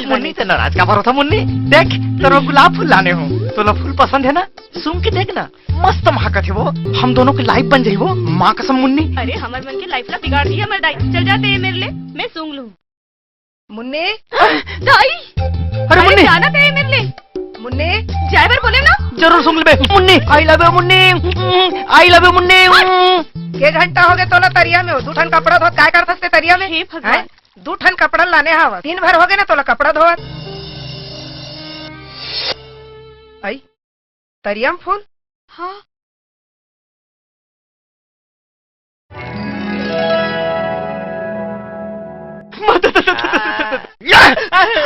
मुन्नी, ते नाराज काबर होथा मुन्नी? देख, तोर गुलाब फूल लाने हो, तोला फूल पसंद है ना? सूंघ के देख ना, मस्त महकत है वो। हम दोनों के लाइफ बन जाई वो, माँ कसम मुन्नी। अरे, हमर मन के लाइफ ला बिगाड़ दी हमर दाई। चल जाते है मेरे लिए, मैं सूंघ लूँ। मुन्नी। दाई। अरे अरे मुन्नी। जाना ते मेरे लिए। मुन्नी। जाए बर बोले ना। जरूर सूंघ लेबे Munni. I love you Munni. I love you Munni. के घंटा हो गए तोला तरिया में हो? दू ठन कपड़ा धोत काय करथस ते तरिया में? हे भगवान। हैं? दू ठन कपड़ा लाने हवस। दिन भर हो गए ना तोला कपड़ा धोवत। आई, तरिया में फूल। हाँ।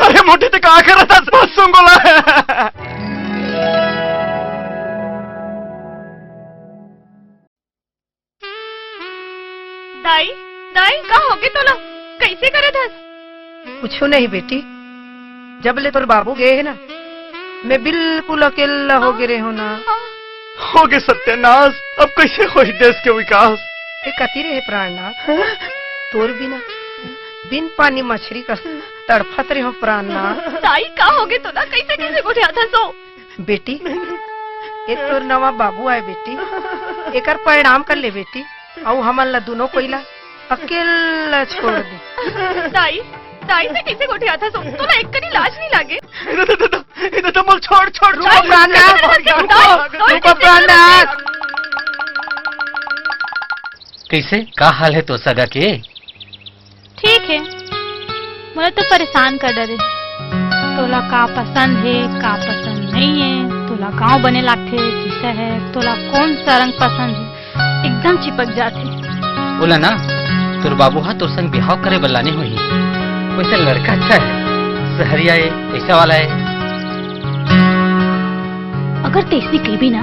अरे मोटे, ते का करत हस? बस सुन गोला। दाई, दाई, का होगे तोला? कैसे करत हस? कुछु नहीं बेटी, जब ले तोर बाबू गए है ना, मैं बिल्कुल अकेला हो गे रहे हो ना। होगे सत्यानाश, अब कैसे होही देश के विकास? ए कति रहे प्राणनाथ, तोर बिना बिन पानी मछरी कस तड़फत रहे हो प्राणनाथ। दाई, का होगे तोला? कैसे, कैसे गोठियाथस ओ? बेटी, ए तोर नवा बाबू आए बेटी, एकर परिणाम कर ले बेटी, अउ हमन ला दुनों कोई ला अकेला छोड़ दे। दाई, दाई, ते कैसे गोठियाथस ओ? तोला एक कनी लाज नहीं लागे? इधर तो, इधर तो, इधर तो मोल छोड़, छोड़, रुको छोड़। प्राणनाथ, दाई, रुको, दाई, रुको प्राणनाथ। कैसे, का हाल है तो सगा के? ठीक है, मोला तो परेशान कर डरे। तोला का पसंद है, का पसंद नहीं है, तोला गांव बने लागथे कि शहर, तोला कौन सा रंग पसंद है, एकदम चिपक जाथे। बोला ना, तोर बाबू हा तोर संग बिहाव करे बर लाने होही। वैसे लड़का अच्छा है, सहरिया है, पैसा वाला है। अगर तैं अइसने कहिबे ना,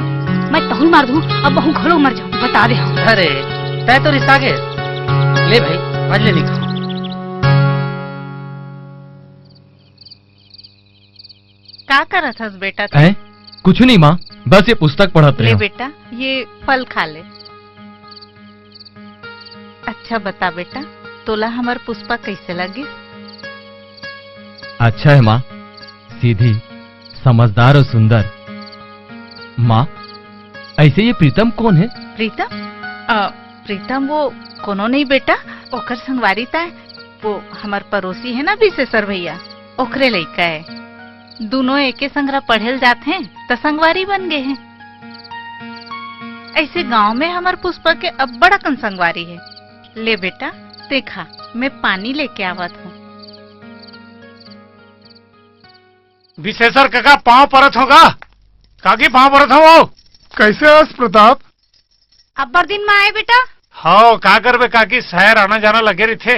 मैं तहूँ मार दूँ, अब बहू घलो मर जाऊँ, बता दे हम। अरे, तैं तो रिसा गे। ले भाई, आज ले निकाल। का करत हस बेटा तैं? हैं? कुछ नहीं माँ, बस ये पुस्तक पढ़त ले रहेंव। बेटा, ये फल खा ले। अच्छा बता बेटा, तोला हमर पुष्पा कइसे लगिस? अच्छा है माँ, सीधी, समझदार और सुंदर। माँ, अइसे ये प्रीतम कोन हे? प्रीतम? अ, प्रीतम वो कोनो नहीं बेटा, ओकर संगवारी ताय, वो हमर पड़ोसी हे ना विशेश्वर भैया, ओकरे लइका हे। दूनों एके संघरा पढ़े ल जात हें, त संगवारी बन गे हें। अइसे गांव में हमर पुष्पा के अब्बड़ अकन संगवारी हे। ले बेटा, तैं खा, मैं पानी लेके आवत हूँ। विशेश्वर कका, पाँव परत हों गा। काकी, पाँव परत हों। कइसे हस प्रताप? अब्बड़ दिन म आए बेटा। हव, का करबे काकी, शहर आना जाना लगे रहिथे।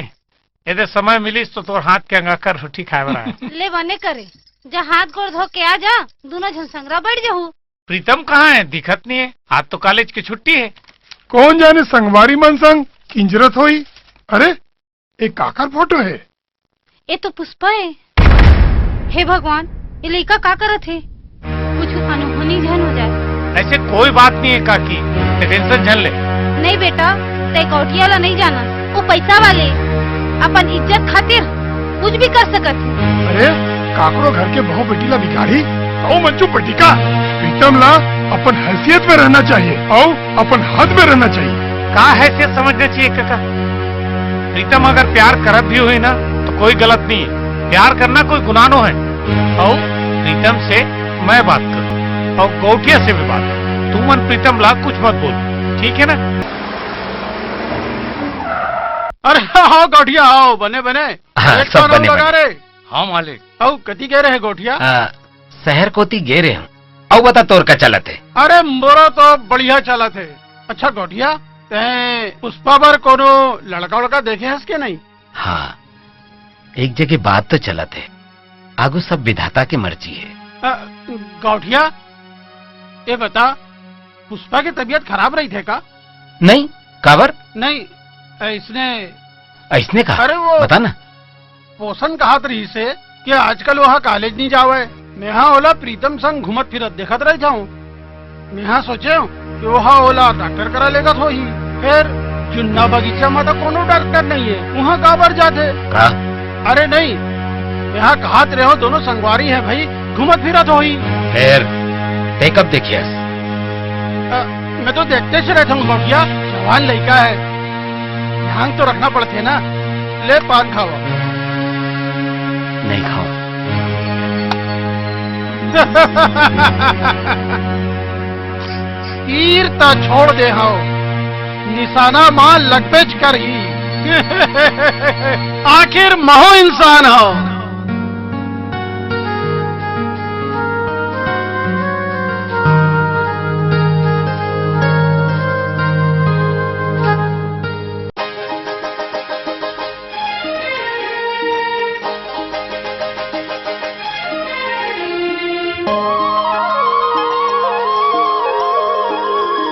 एदे समय मिलिस तो तोर हाथ के अंगाकर रोटी खाए बर आए। ले बने करे, जा हाथ गोड़ धो के आ जा, दूनों झन संघरा बइठ जहू। प्रीतम कहाँ हे? दिखत नहीं हे। आज तो कॉलेज के छुट्टी हे। कोन जाने संगवारी मन संग किंजरत होही। अरे, ए काकर फोटो हे? ए तो पुष्पा हे। हे भगवान, ए लइका का करत हे? कुछ अनहोनी झन हो जाए। अइसे कोई बात नहीं हे काकी, तैं tension झन ले। नहीं बेटा, तैं गौटिया ला नहीं जानस। वो पैसा वाले अपन इज्जत खातिर कुछ भी कर सकत हे। अरे, काकरो घर के बहू बेटी ला बिगाड़ी, अउ मंजू पटिका। प्रीतम ला अपन हैसियत में रहना चाहिए, अउ अपन हद में रहना चाहिए। का हैसियत समझना चाहिए कका? प्रीतम अगर प्यार करत भी होही ना, तो कोई गलत नहीं हे। प्यार करना कोई गुनाह नो हे। अउ प्रीतम से मैं बात करूँ, अउ गौटिया से भी बात करूँ। तुमन प्रीतम ला कुछ मत बोल, ठीक हे ना? अरे हव गौटिया, हव बने बने। हाँ, एक सब तो नाम बने लगा बने। रे। हाँ मालिक। अउ कति गे रहे गौटिया? आ, शहर कोती गे रहेंव। अउ बता तोर का चलत हे? अरे मोरो तो बढ़िया चलत हे। अच्छा गौटिया, तैं पुष्पा बर कोनो लड़का वड़का देखे हस के नहीं? हाँ, एक जगह बात तो चलत हे, आगू सब विधाता के मर्जी हे। अ, गौटिया, ये बता, पुष्पा के तबीयत खराब रहिथे का? नहीं, काबर? नहीं, अइसने। अइसने का? अरे वो बता ना। पोसन कहत रहिस हे कि आजकल ओहा कॉलेज नहीं जावय। मेहा ओला प्रीतम संग घूमत फिरत देखत रहिथंव। मेहा सोचेंव कि ओहा ओला डॉक्टर करा लेगत होही। फेर जुन्ना बगीचा म तो कोनो डॉक्टर नहीं हे, उहाँ काबर जाथे? का? अरे नहीं, मेहा कहत रहेंव दूनों संगवारी हे भाई, घूमत फिरत होही। फेर तैं कब देखियस? अ, मैं तो देखते से रहिथंव गौटिया, जवान लइका हे। ध्यान तो रखना पड़थे ना। ले पान खावा। नहीं खाँव। तीर त छोड़ दे हव, निशाना म लगबेच करही। आखिर महूँ इंसान हव।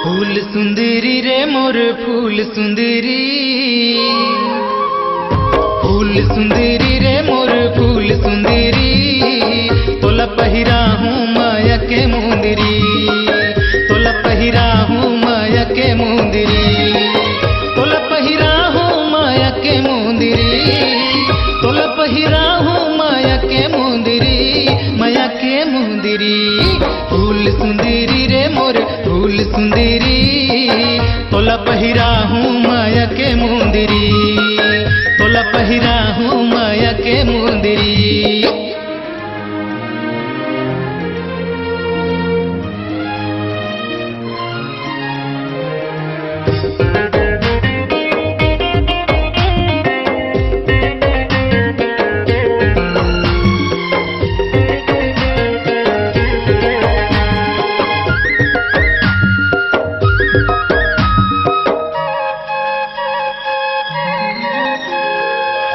फूल सुंदरी रे मोर फूल सुंदरी, फूल सुंदरी रे मोर फूल सुंदरी, तोला पहिराहूँ माया के मुंदरी, तोला पहिराहूँ माया के मुंदरी, तोला पहिराहूँ माया के मुंदरी, तोला पहिराहूँ माया के मुंदरी, माया के मुंदरी। फूल सुंदरी रे मोर फूल सुंदरी, तोला पहिराहूँ माया के मुंदरी, तोला पहिराहूँ माया के मुंदरी।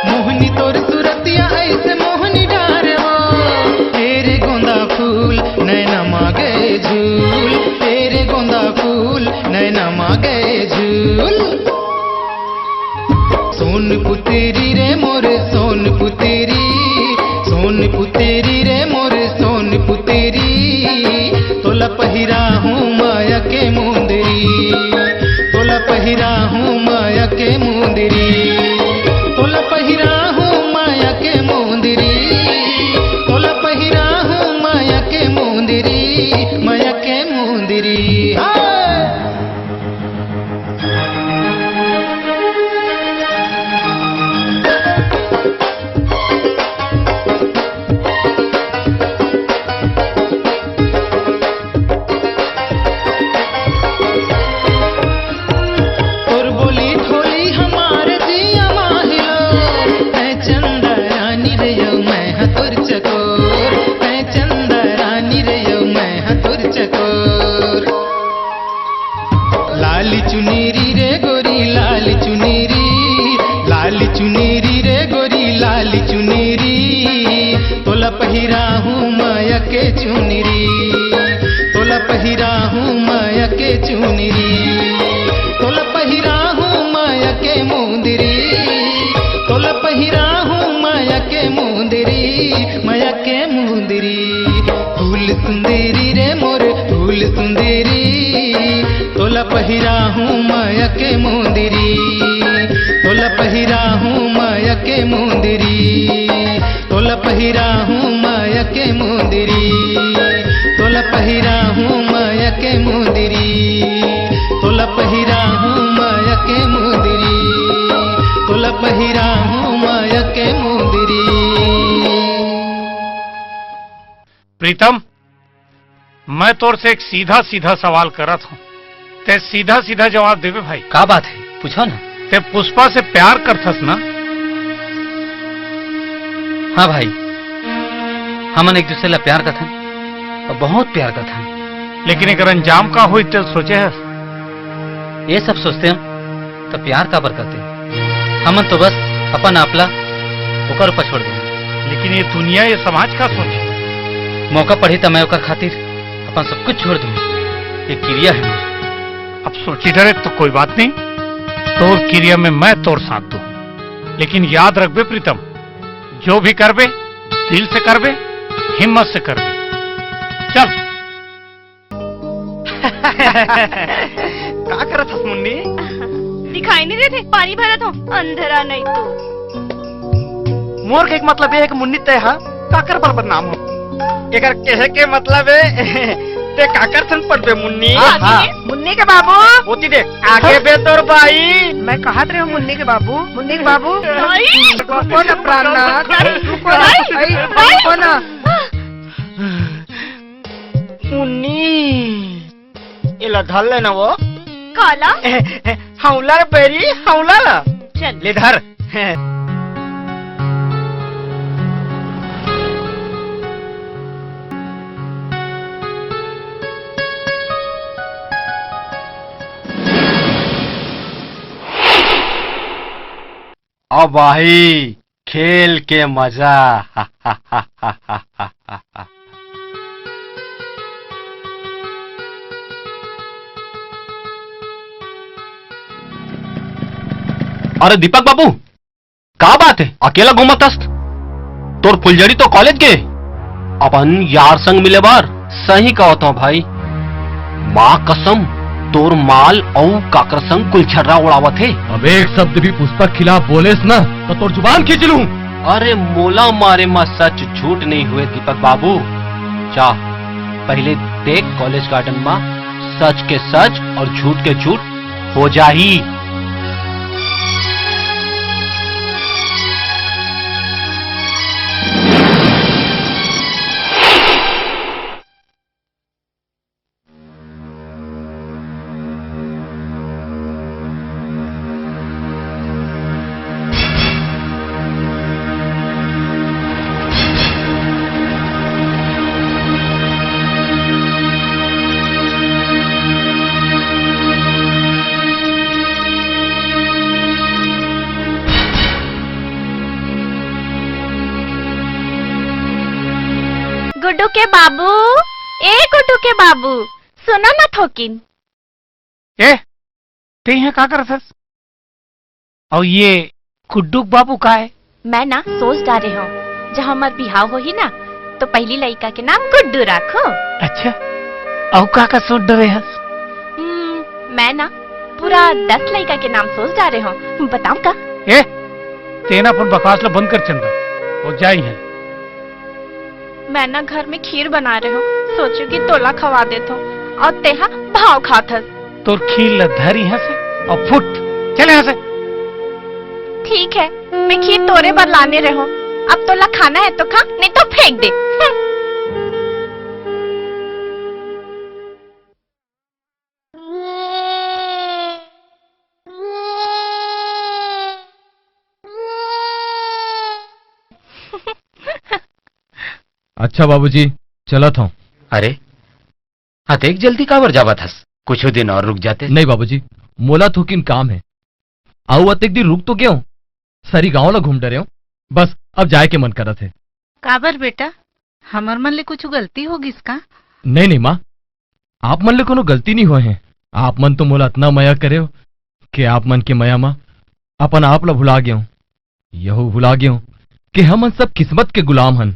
मोहनी तोर सुरती या ऐसे मोहनी डारे वो, तेरे गोंदा फूल नैना मा गए झूल, तेरे गोंदा फूल नैना मा गए झूल। सोन पुतरी रे मोर सोन पुतरी, सोन पुतरी रे मोर सोन पुतरी, तोला पहिरा हूँ माया के मुंदरी, तोला पहिरा हूँ माया के मुंदरी, तोला पहिरा हूँ माया के मुंदरी, तोला पहिरा हूँ माया के मुंदरी, माया के मुंदरी। हाँ। तोर बोली ठोली हमार जिया माहिलो, तै चंदा रानी रे यो मैं हाँ तोर चकोर, तै चंदा रानी रे यो मैं हाँ तोर चकोर। लाली चुनेरी रे गोरी लाली चुनेरी, लाली चुनेरी रे गोरी लाली चुनेरी, तोला पहिरा हूँ माया के चुनरी, तोला पहिरा हूँ माया के चुनरी, तोला पहिरा हूँ माया के मुंदरी, तोला पहिरा हूँ माया के मुंदरी, माया के मुंदरी। फूल सुंदरी रे मोर फूल सुंदरी, तोला पहिरा हूँ माया के मुंदरी, तोला पहिरा हूँ माया के मुंदरी, तोला पहिरा हूँ माया के मुंदरी, तोला पहिरा हूँ माया के मुंदरी, तोला पहिरा हूँ माया के मुंदरी, तोला पहिरा हूँ माया के मुंदरी। प्रीतम, मैं तोर से एक सीधा सीधा सवाल करत हूँ, ते सीधा सीधा जवाब देबे भाई। का बात है, पूछो ना। ते पुष्पा से प्यार करथस ना? हाँ भाई, हमन एक दूसरे ला प्यार करथन और बहुत प्यार करथन। लेकिन एकर अंजाम का होई ते सोचे हस? ये सब सोचते हम तो प्यार काबर करते? हमन तो बस अपन आप ला ओकर ऊपर छोड़ देंगे। लेकिन ये दुनिया, ये समाज का सोचे? मौका पड़ी तो मैं ओकर खातिर अपन सब कुछ छोड़ दूंगी। ये किरिया है मेरी। अब सोची डरे तो कोई बात नहीं, तोर किरिया में मैं तोर साथ दूँ। लेकिन याद रखबे प्रीतम, जो भी करबे दिल से करबे, हिम्मत से करबे। चल। का करत हस मुन्नी? दिखाई नहीं देते, पानी भरत हो, अंधेरा नहीं तो। मोर के एक मतलब ये है कि मुन्नी तय हा काकर बर बदनाम हो। एकर कहे के मतलब है ते काकर सन पड़बे मुन्नी? हाँ, हाँ। मुन्नी के बाबू। ओती देख, आगे बे तोर बाई। मैं कहत रहे हूँ मुन्नी के बाबू, मुन्नी के बाबू। बाई। रुको ना प्राणनाथ, रुको ना, बाई। भाई, रुको ना। मुन्नी, एला धर लेना वो। काला? हौला रे बैरी, हौला ला। चल। ले धर। अब आही खेल के मजा। अरे दीपक बाबू, का बात है, अकेला घूमत हस? तोर फुलझड़ी तो कॉलेज गे, अपन यार संग मिले बर। सही कहत हव भाई, माँ कसम, तोर माल अउ काकर संग कुल छर्रा उड़ावत हे। अब एक शब्द भी पुष्पा के खिलाफ बोलेस ना, तो तोर जुबान खींच लूं। अरे मोला मारे मा सच झूठ नहीं हुए दीपक बाबू। जा, पहले देख कॉलेज गार्डन मा सच के सच और झूठ के झूठ हो जाही। गुड्डू के बाबू, ए गुड्डू के बाबू, सुनो ना थोकिन। ए, ते इहाँ का करत हस? अउ ये गुड्डू के बाबू का हे? मैं ना सोच डारे हंव, जब हमर बिहाव होही ना, तो पहिली लइका के नाम गुड्डू राखहूं। अच्छा, अउ का का सोच डरे हस? हम्म, मैं ना पूरा दस लइका के नाम सोच डारे हंव, बताऊं का? ए, तेन अपन बकवास ला बंद कर चंदा, अउ जा इहाँ ले। मैं ना घर में खीर बना रहे हंव, सोचेंव कि तोला खवा देथंव, अउ तेहा भाव खात हस। तोर खीर ला धर इहाँ से अउ फुट, चल इहाँ से। ठीक हे, मैं खीर तोरे बर लाने रहेंव, अब तोला खाना हे तो खा, नहीं तो फेंक दे। हम्म। अच्छा बाबूजी, चलत हंव। अरे, अतेक जल्दी काबर जावत हस? कुछू दिन अउ रुक जाते। नहीं बाबूजी, मोला थोकिन काम हे। अउ अतेक दिन रुक तो गेंव, सरी गांव ला घूम डरेंव, बस अब जाए के मन करत हे। काबर बेटा, हमर मन ले कुछू गलती हो गिस का? नहीं, नहीं माँ, आप मन ले कोनो गलती नहीं होय हे। आप मन तो मोला अतना मया करेव कि आप मन के मया म अपन आप ला भुला गेंव। यहू भुला गेंव कि हमन सब किस्मत के गुलाम हन।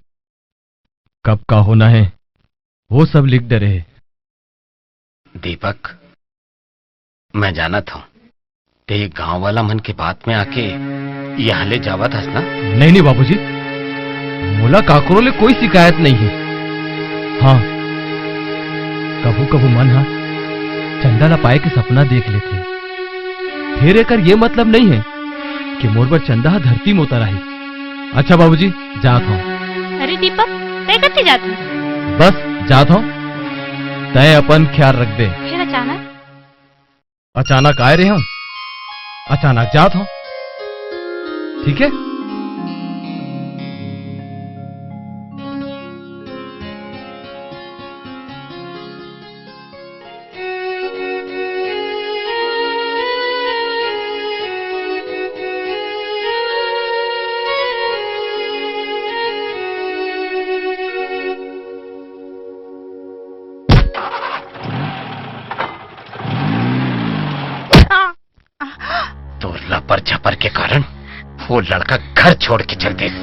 कब का होना हे, वो सब लिख डरे हे। दीपक, मैं जानत हंव, ते गांव वाला मन के बात में आके इहाँ ले जावत हस ना? नहीं, नहीं बाबूजी, मोला काकरो ले कोई शिकायत नहीं हे। हाँ, कभू-कभू मन ह चंदा ला पाए के सपना देख लेथे। फेर एकर ये मतलब नहीं हे कि मोर बर चंदा ह धरती म उतर आही। अच्छा बाबूजी, जात हंव। अरे दीपक, तैं कति जात हस? बस, जात हंव। तैं अपन ख्याल रखबे। फेर अचानक? अचानक आए रहेंव, अचानक जात हंव। ठीक हे? तोर लपर झपर के कारण वो लड़का घर छोड़ के चल दिस।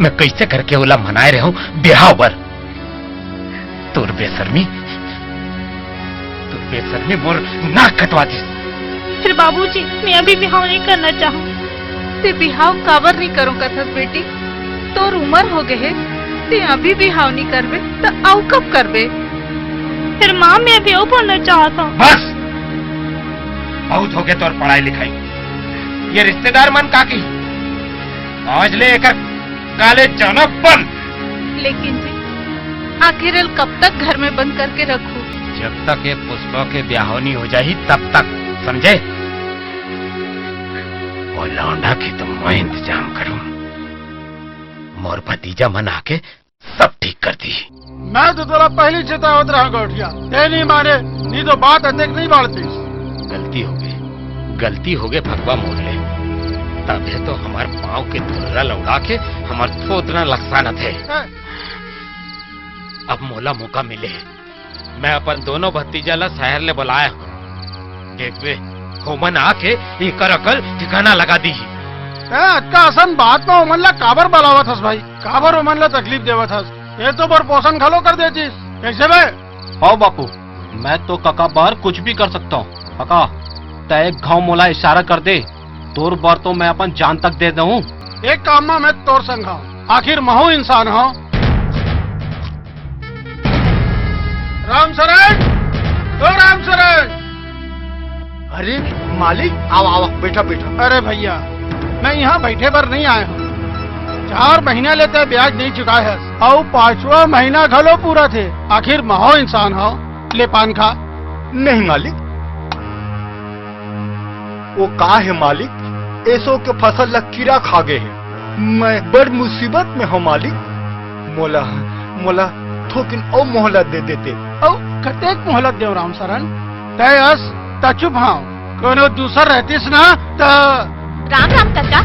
मैं कइसे करके ओला मनाए रहेंव बिहाव बर। तोर बेसरमी, तोर बेसरमी मोर नाक कटवा दिस। फेर बाबूजी, मैं अभी बिहाव नहीं करना चाहूँ। तैं बिहाव काबर नहीं करों कथस बेटी? तोर उमर हो गे हे, तैं अभी बिहाव नहीं करबे, त अउ कब करबे? फेर माँ, मैं अभी अउ पढ़ना चाहत हंव। बस, बहुत हो गे तोर पढ़ाई लिखाई। ये रिश्तेदार मन का कही? आज ले एकर कॉलेज जाना बंद। लेकिन जी, आखिर एला कब तक घर में बंद करके रखहूँ? जब तक ये पुष्पा के बिहाव नहीं हो जाही, तब तक, समझे? वो लौंडा के तो मैं इंतजाम करूँ। मोर भतीजा मन आके सब ठीक कर दी। मैं तो तोला पहिली चेतावत रहेंव गौठिया, तैं नहीं माने, नहीं तो बात अतेक नहीं बाढ़तीस। गलती हो गे, गलती हो गे फगवा मोर ले। तभे तो हमर पाँव के धुर्रा ल उड़ा के हमर थोथना लकसानत हे। हैं? अब मोला मौका मिले हे। मैं अपन दोनों भतीजा ला शहर ले बलाए हंव। देखबे, ओमन आके एकर अकल ठिकाना लगा दीही। ए, अतका असन बात म ओमन ला काबर बलावत हस भाई? काबर ओमन ला तकलीफ देवत हस? ए तो बर पोषण घलो कर देतिस। कइसे बे? हव बापू, मैं तो कका बर कुछ भी कर सकत हंव। कका, तैं एक घांव मोला इशारा कर दे, तोर बर तो मैं अपन जान तक दे दूं। एक काम म मैं तोर संग हंव, आखिर महूं इंसान हंव। रामशरण, ओ रामशरण। अरे मालिक, आवा, आवा, बइठा, बइठा। अरे भइया, मैं इहाँ बइठे बर नइ आए हंव। चार महीना ले तैं ब्याज नइ चुकाए हस, अउ पांचवा महीना घलो पूरा थे। आखिर महूं इंसान हंव, ले पान खा। नहीं मालिक, वो का हे मालिक, एसो के फसल ला कीरा खा गे हे। मैं बड़ मुसीबत में हंव मालिक, मोला, मोला थोकिन अउ मोहलत दे देते। अउ कतेक मोहलत देंव रामशरण? तैं अस त चुप हंव, कोनो दूसर रहतिस ना त। राम राम कका।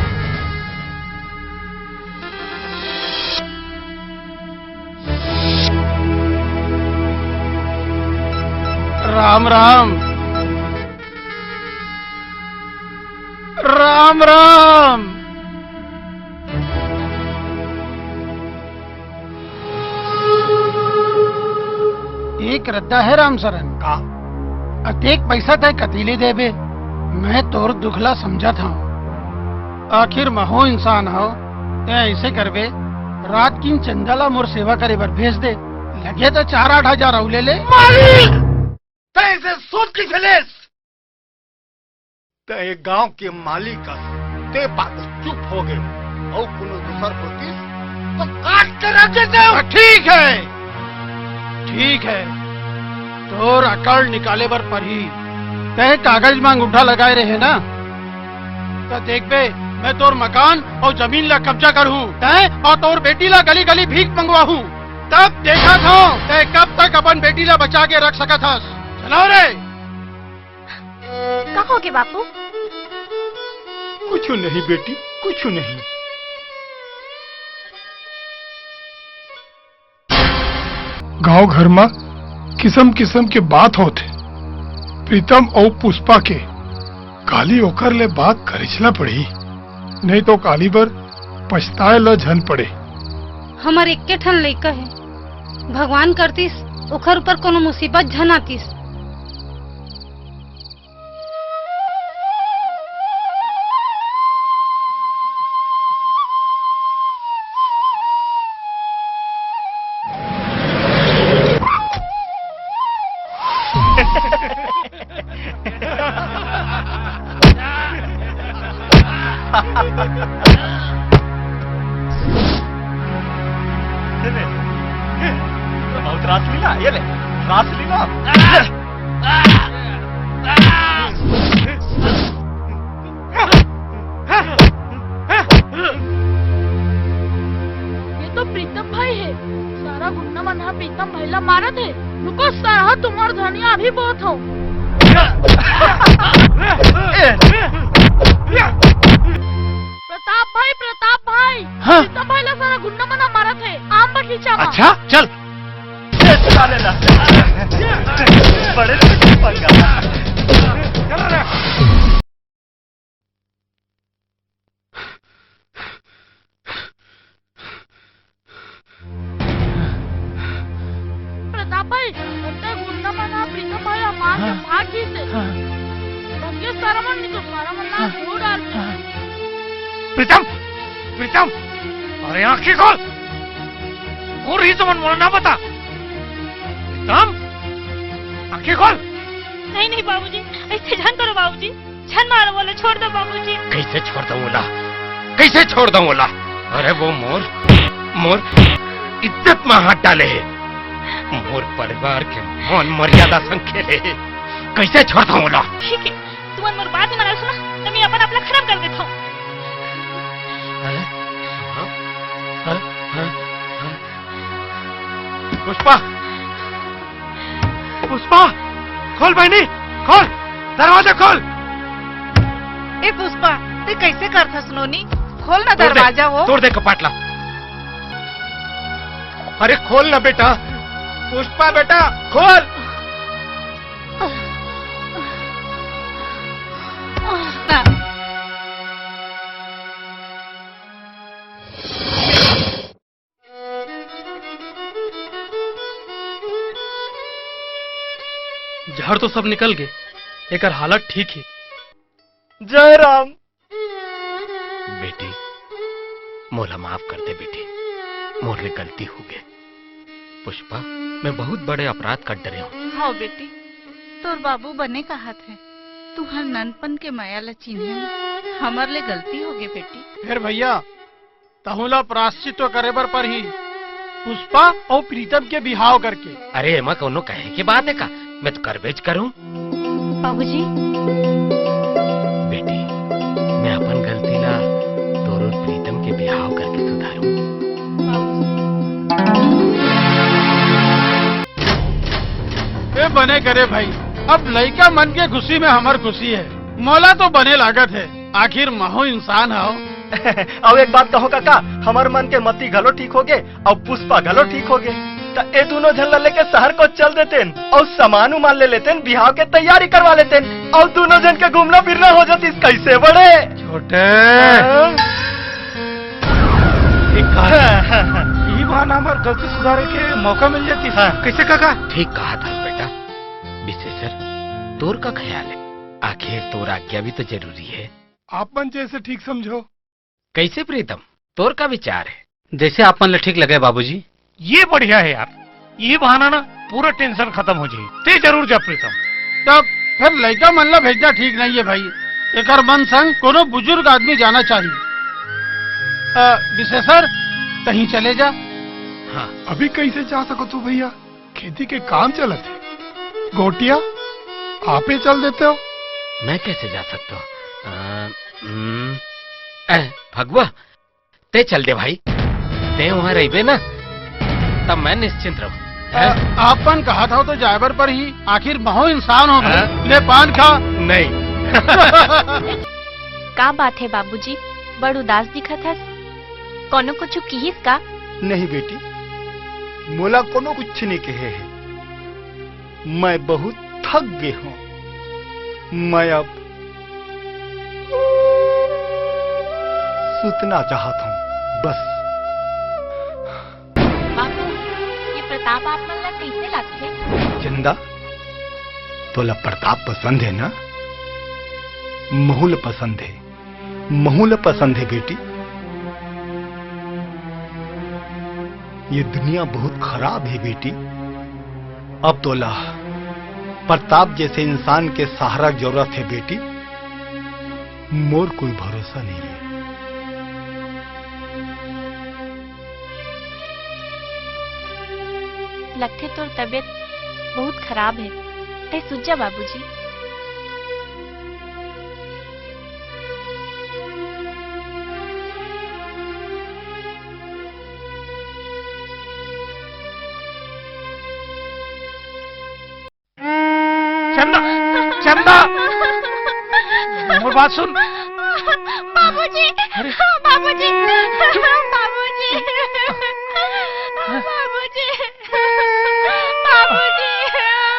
राम राम। राम राम। एक रद्दा हे रामसरन। का? अतेक पइसा तैं कति ले देबे? मैं तोर दुख ला समझत हंव। आखिर महूं इंसान हंव, तैं अइसे करबे, रात किन चंदा ला मोर सेवा करे बर भेज दे। लगे त चार आठ हजार अउ ले ले। मालिक! तैं अइसे सोच कइसे लेस? तैं ए गांव के मालिक अस, तें पातेस चुप हो गे, अउ कोनो दूसर होतिस त काट के रख देतेंव। ठीक हे, ठीक हे, तोर अकल निकाले बर परही। तैं कागज म अंगूठा लगाए रहे ना, त देखबे, मैं तोर मकान अउ जमीन ला कब्जा करहूं, तैं अउ तोर बेटी ला गली-गली भीख मंगवाहूं। तब देखत हंव, तैं कब तक अपन बेटी ला बचा के रख सकत हस। चलो रे। का होगे बापू? कुछु नहीं बेटी, कुछु नहीं। गांव घर म किसम किसम के बात होथे। प्रीतम अउ पुष्पा के काली ओकर ले बात करेच ला पड़ही, नहीं तो काली बर पछताए ला झन पड़े। हमर एक्के ठन लइका हे, भगवान करतिस ओखर ऊपर कोनो मुसीबत झन आतिस। बहुत रासलीला, ये ले, रासलीला। ये तो प्रीतम भाई हे। सारा गुंडा मन ह प्रीतम भाई ला मारत हे। रुको सारा, तुम्हार धनिया अभी बहुत हो। प्रताप भाई, प्रताप भाई, हाँ? प्रीतम भाई ला सारा गुंडा मन ह मारत हे। आम बगीचा म। अच्छा, चल। ये साले ला। बड़े पंगा। प्रताप भाई, ओतका गुंडा मन ह प्रीतम भाई ला मार के हाँ। भाग गिस हे। हाँ। भगिया सारा मन, नहीं तो सारा मन ला हाँ। धो डारथे। हाँ। प्रीतम, प्रीतम, अरे आंखी खोल। कोन रहिस ओमन, मोला ना बता। प्रीतम, आंखी खोल। नहीं, नहीं बाबूजी, अइसे झन करो बाबूजी। झन मारो, ओला छोड़ दो बाबूजी। कइसे छोड़ दंव ओला? कइसे छोड़ दंव ओला? अरे वो मोर, मोर इज्जत म हाथ डाले हे, मोर परिवार के मान मर्यादा संग खेले हे, कइसे छोड़ दंव ओला? ठीक हे, तुमन मोर बात नइ मानव ना, त मैं अपन आप ला खराब कर देथंव। हाँ? हाँ? हाँ? हाँ? पुष्पा! पुष्पा! खोल बहिनी, खोल! दरवाजा खोल! ए पुष्पा, तैं कइसे करथस नोनी? खोल ना तोड़ दे, दरवाजा वो। तोड़ दे कपाट ला। अरे खोल ना बेटा, पुष्पा बेटा, खोल! ना। जहर तो सब निकल गे, एकर हालत ठीक हे। जय राम। बेटी, मोला माफ कर दे बेटी, मोर ले गलती हो गे। पुष्पा, मैं बहुत बड़े अपराध कर डरे हंव। हव बेटी, तोर बाबू बने कहत हे, तुंहर ननपन के मया ल चिन्हे म हमर ले गलती हो गे बेटी। फेर भइया, तहूं ला प्रायश्चित तो करे बर परही, पुष्पा अउ प्रीतम के बिहाव करके। अरे, एमा कोनो कहे के बात हे का? मैं तो करबेच करहूं। बाबूजी। बेटी, मैं अपन गलती ला तोर अउ प्रीतम के बिहाव करके सुधारूं। ए बने करे भाई, अब लइका मन के खुशी में हमर खुशी हे। मोला तो बने लागत हे, आखिर महूं इंसान हंव। अउ एक बात कहों कका, हमर मन के मती घलो ठीक होगे, अउ पुष्पा घलो ठीक होगे। त ए दोनों झन ला लेके शहर को चल देतेन अउ सामान उमान ले लेतेन, बिहाव के तैयारी करवा लेतेन अउ दोनों झन के घूमना फिरना हो जातिस। कैसे बड़े? छोटे। हाँ? एक काम। हाँ, हाँ, हाँ। ई बहाना हमर गलती सुधारे के मौका मिल जातिस। हाँ। कैसे काका? ठीक कहा था बेटा। विशेषर, तोर का ख्याल है? आखिर तोर आज्ञा भी तो जरूरी है। आप मन जैसे ठीक समझो। कैसे प्रीतम, तोर का विचार है? जैसे आप मन ला ठीक लगे बाबूजी। ये बढ़िया है यार, ये बहाना ना पूरा tension खत्म हो जाही। ते जरूर जा प्रीतम। तब फिर लइका मन ला भेजना ठीक नहीं है भाई, एकर मन संग कोनो बुजुर्ग आदमी जाना चाहिए। अ, विशेषर, तहीं चले जा। हाँ। अभी कैसे जा सको तू भैया? खेती के काम चलत हे। गोटिया, आपे चल देते हो। मैं कैसे जा सकता हूँ? अ, हम्म, ए, भगवा, ते चल दे भाई, ते वहाँ रहिबे ना, तब मैं निश्चिंत रहूँ। हैं? अ, आपन कहा था तो जायबर पर ही, आखिर महू इंसान हो भाई। हाँ? ले पान खा। नहीं। का बात है बाबूजी, बड़ उदास दिखत हस? कोनो कुछु किहिस का? नहीं बेटी, मोला कोनो कुछ नहीं कहे है। मैं बहुत थक गे हूँ। मैं अब सुतना चाहत हूँ, बस। बाबू, ये प्रताप आप मन ला कैसे लगथे? चंदा, तोला प्रताप पसंद है ना? महू ल पसंद है। महू ल पसंद है बेटी। ये दुनिया बहुत खराब है बेटी। अब तोला प्रताप जैसे इंसान के सहारा जरूरत है बेटी। मोर कोई भरोसा नहीं है। लगथे तोर तबीयत बहुत खराब है, ते सुत जा बाबूजी। चंदा, चंदा, मोर बात सुन। बाबूजी, अरे। बाबूजी, बाबूजी, बाबूजी, बाबूजी,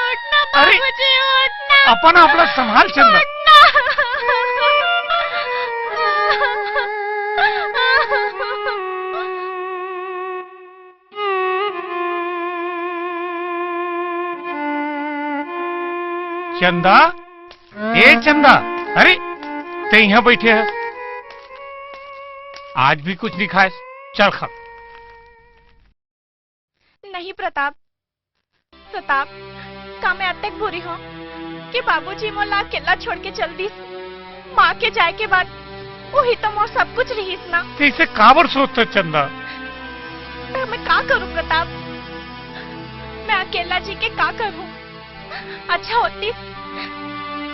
उठ ना, अरे, बाबूजी, उठ ना। अपन आप ला संभाल, चंदा। उठ ना। चंदा, ए चंदा, अरे, ते यहाँ बैठे है, आज भी कुछ नहीं खाए, चल खा। नहीं प्रताप, प्रताप, का मैं अतेक बुरी हूँ कि बाबूजी मोला अकेला छोड़ के चल दिस? माँ के जाए के बाद वही तो मोर सब कुछ रहिस ना। ते इसे काबर सोचत चंदा? तो मैं का करूँ प्रताप? मैं अकेला जी के का करूँ? अच्छा होतिस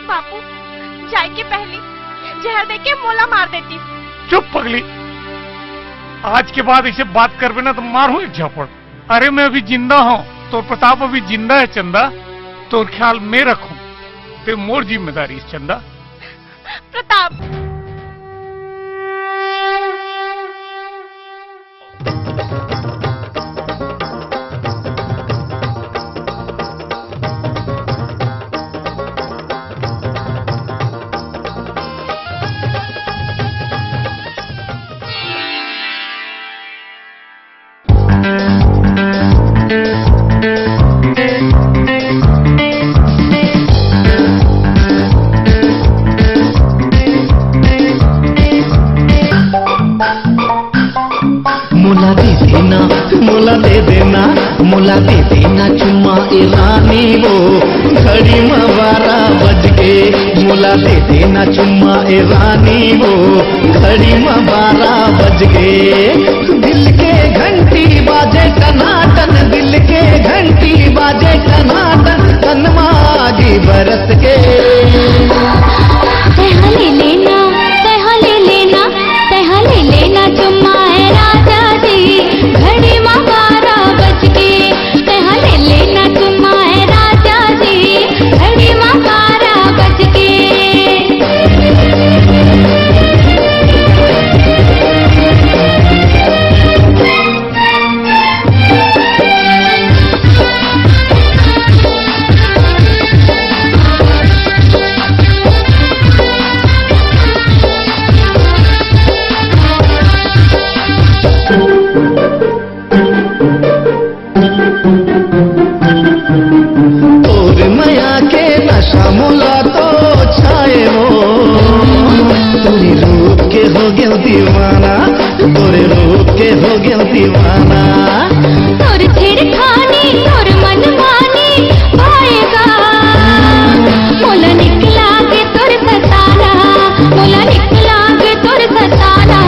बापू जाए के पहली जहर दे के मोला मार देतिस। चुप पगली, आज के बाद इसे बात करबे ना तो मारूं एक झापड़। अरे मैं अभी जिंदा हूँ, तोर प्रताप अभी जिंदा है चंदा, तोर ख्याल मैं रखूं, ते मोर जिम्मेदारी है चंदा। प्रताप। मोला दे देना, मोला दे देना, मोला दे देना चुम्मा ए रानी वो। घड़ी म बारह बज गे, मोला दे देना चुम्मा ए रानी वो। घड़ी म बारह बज गे, दिल के घंटी बाजे टनाटन, दिल के घंटी बाजे टनाटन, तन म आगी बरस गे। तैहा ले लेना, तैहा ले लेना, तैहा ले लेना चुम्मा ए राजा जी, घड़ी म बारह बज गे। तैहा ले लेना चुम्मा ए राजा जी, घड़ी म बारह बज गे। तोरे रूप के हो गेंव दीवाना। तोर छेड़खानी, तोर मनमानी भाएगा। मोला निक लागे तोर सताना, मोला निक लागे तोर सताना।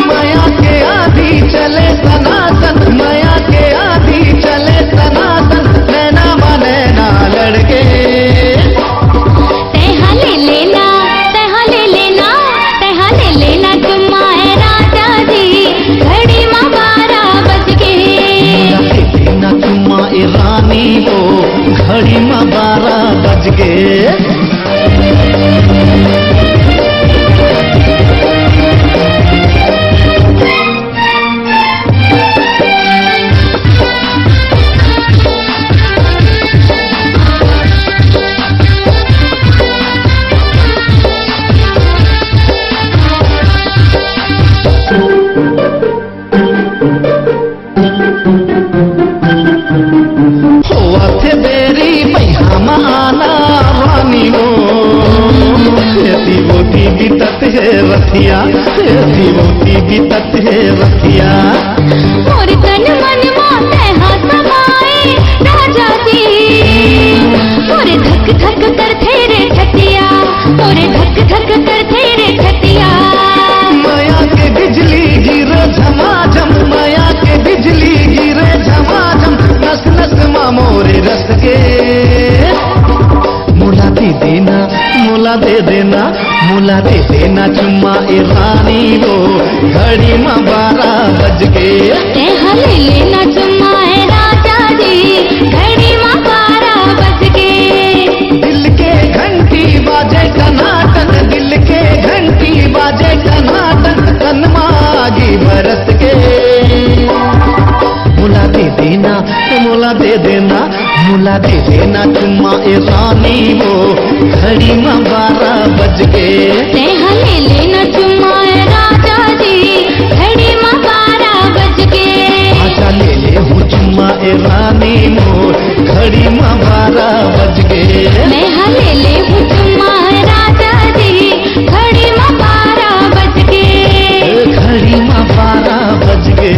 मया के आंधी चले सनातन, मया के आंधी चले सनातन, नैना मा नैना लड़के। तैहा ले लेना, तैहा ले लेना, तैहा ले लेना चुम्मा ए राजा जी, घड़ी मा बारा बज गे। मोला दे देना चुम्मा ए रानी हो, घड़ी मा बारा बज गे। होवथे देरी बइहा मा आना रानी हो, एती ओती बितत हे रतिया, एती ओती बितत हे रतिया। मोर तन मन मा तैहा समाए राजा जी, मोर धक धक करथे रे छतिया, मोर धक धक करथे रे छतिया। मया के बिजली गिरे झमाझम, मया के बिजली गिरे झमाझम, नस नस मा मोरे रस गे। मोला दे देना, मोला दे देना, मोला दे देना चुम्मा ए रानी हो, घड़ी मा बारा बज गे। तैहा ले लेना चुम्मा ए राजा जी, घड़ी मा बारा बज गे। दिल के घंटी बाजे टनाटन, दिल के घंटी बाजे टनाटन, तन मा आगी बरस गे। मोला दे देना, मोला दे देना, मोला दे देना चुम्मा ए रानी हो, घड़ी मा बारा बज गे। तैहा ले लेना चुम्मा ए राजा जी, घड़ी मा बारा बज गे। आजा ले लेहूं चुम्मा ए रानी मोर, घड़ी मा बारा बज गे। मैं हा ले लेहूं चुम्मा ए राजा जी, घड़ी मा बारा बज गे। ए घड़ी मा बारा बज गे।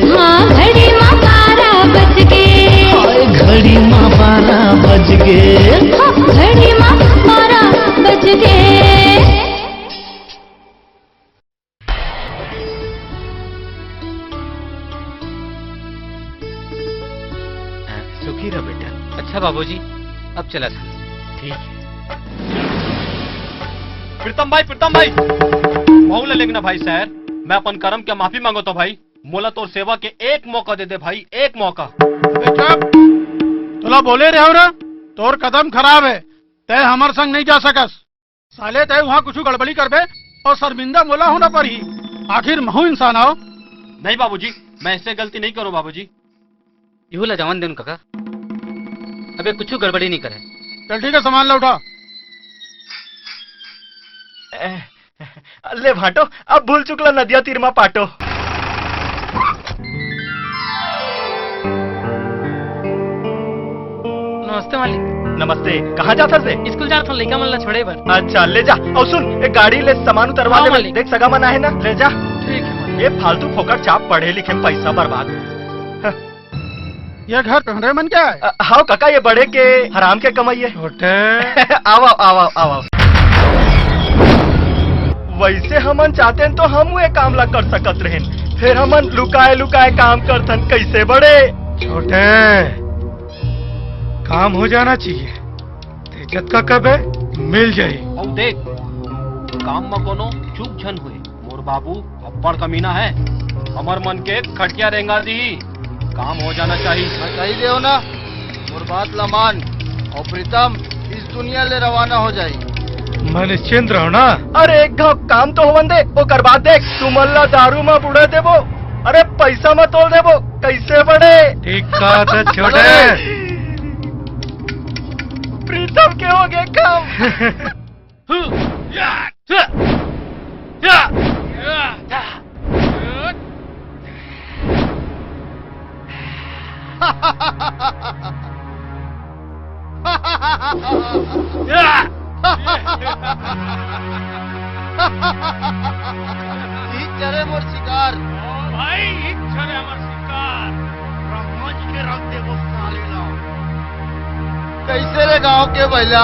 हाँ, घड़ी मा बारा बज गे। हाय, घड़ी मा बारा बज गे। हाँ, घड़ी मा बारा बज गे। सुखी रह बेटा। अच्छा बाबूजी, अब चला था। ठीक। प्रीतम भाई, प्रीतम भाई, महू ला लेगना भाई शहर। मैं अपन करम के माफी मांगत हों भाई, मोला तोर सेवा के एक मौका दे दे भाई, एक मौका। अबे चुप, तोला बोले रहेंव रे, तोर कदम खराब हे, तैं हमर संग नहीं जा सकस। साले तैं उहाँ कुछु गड़बड़ी करबे अउ शर्मिंदा मोला होना परही। आखिर महू इंसान हंव। नहीं बाबूजी, मैं ऐसे गलती नहीं करूँ बाबूजी। इहू ला जावन देन कका, अबे कुछु गड़बड़ी नहीं करे। चल ठीक हे, सामान ला उठा। ले भांटो, अब भूल चुकला नदिया तीर मा पाटो। नमस्ते मालिक। नमस्ते, कहाँ जात हस बे? स्कूल जात हंव, लइका मन ला छोड़े बर। अच्छा, ले जा। अउ सुन, एक गाड़ी ले सामान उतरवा हाँ, दे, मालिक। देख सगा मन आहे ना, ले जा। ठीक हे मालिक। ये फालतू फोकट चाप, पढ़े लिखे में पैसा बर्बाद। ये घर तोहरे मन के आय? अ, हव कका, ये बड़े के हराम के कमाई हे। छोटे। आवा, आवा, आवा। वैसे हमन चाहतेन तो हमू ये काम ला कर सकत रहेन, फेर हमन लुकाए लुकाए काम करथन, कैसे बड़े? छोटे, काम हो जाना चाहिए, तैं जतका कबे मिल जाही। अउ देख, काम म कोनो चूक झन होए। मोर बाबू अब्बड़ कमीना हे, हमर मन के खटिया रेंगा दिही। काम हो जाना चाही। मैं कही देव ना, मोर बात ला मान, अउ प्रीतम इस दुनिया ले रवाना हो जाही। मैं निश्चिंत रहूं ना। अरे एक घाव काम तो होवन दे, ओकर बाद देख, तुमन ला दारू म बुड़ा देबो, अरे पैसा म तोल देबो, कैसे बड़े? ठीक कहा था छोटे। प्रीतम के हो गए काम। चले मोर शिकार। ओ भाई, इच्छा रे हमर शिकार। ब्रह्मा जी के रख देबो साले ला। कैसे रे गांव के बैला?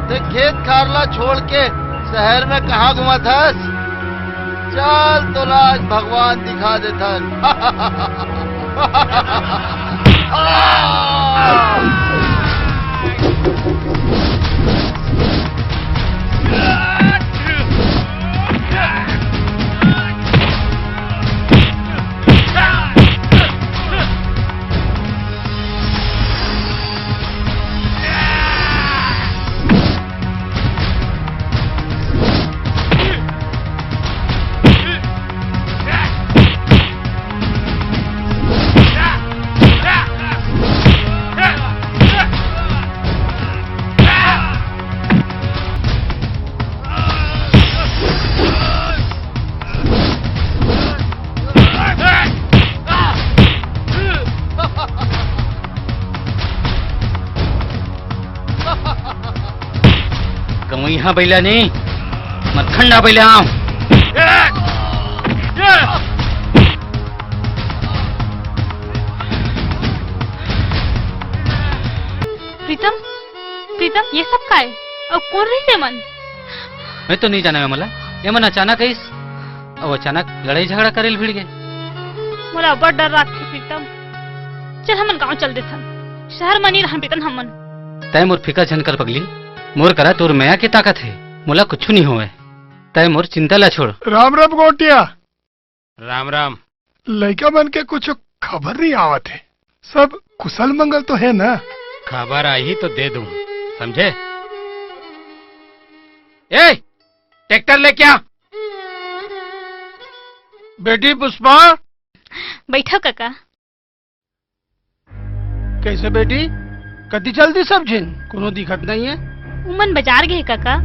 ते खेत खार ला छोड़ के शहर में कहाँ घूमत हस? चल, तोला आज भगवान दिखा देथन। गंवइहा बइला नहीं, मरखंडा बइला आंव। प्रीतम, प्रीतम, ये सब काय? अउ कोन रहिस एमन? मैं तो नहीं जानंव एमन ला। एमन अचानक आइस, अउ अचानक लड़ाई झगड़ा करे ल भिड़ गे। मोला अब्बड़ डर लागथे प्रीतम। चल हमन गांव चल देथन। शहर म नहीं रहन प्रीतम हमन। तैं मोर फिकर झन कर पगली। मोर करा तोर मया के ताकत हे। मोला कुछु नहीं होवय। तैं मोर चिंता ला छोड़। राम राम गोटिया। राम राम। लइका मन के कुछ खबर नहीं आवत हे, सब कुशल मंगल तो हे ना? खबर आही तो दे दूं, समझे? ए, ट्रैक्टर लेके आ। बेटी पुष्पा। बैठो काका। कैसे बेटी, कति चल दिस सब झिन? कोनो दिखत नहीं है। उमन बाजार गे हे काका।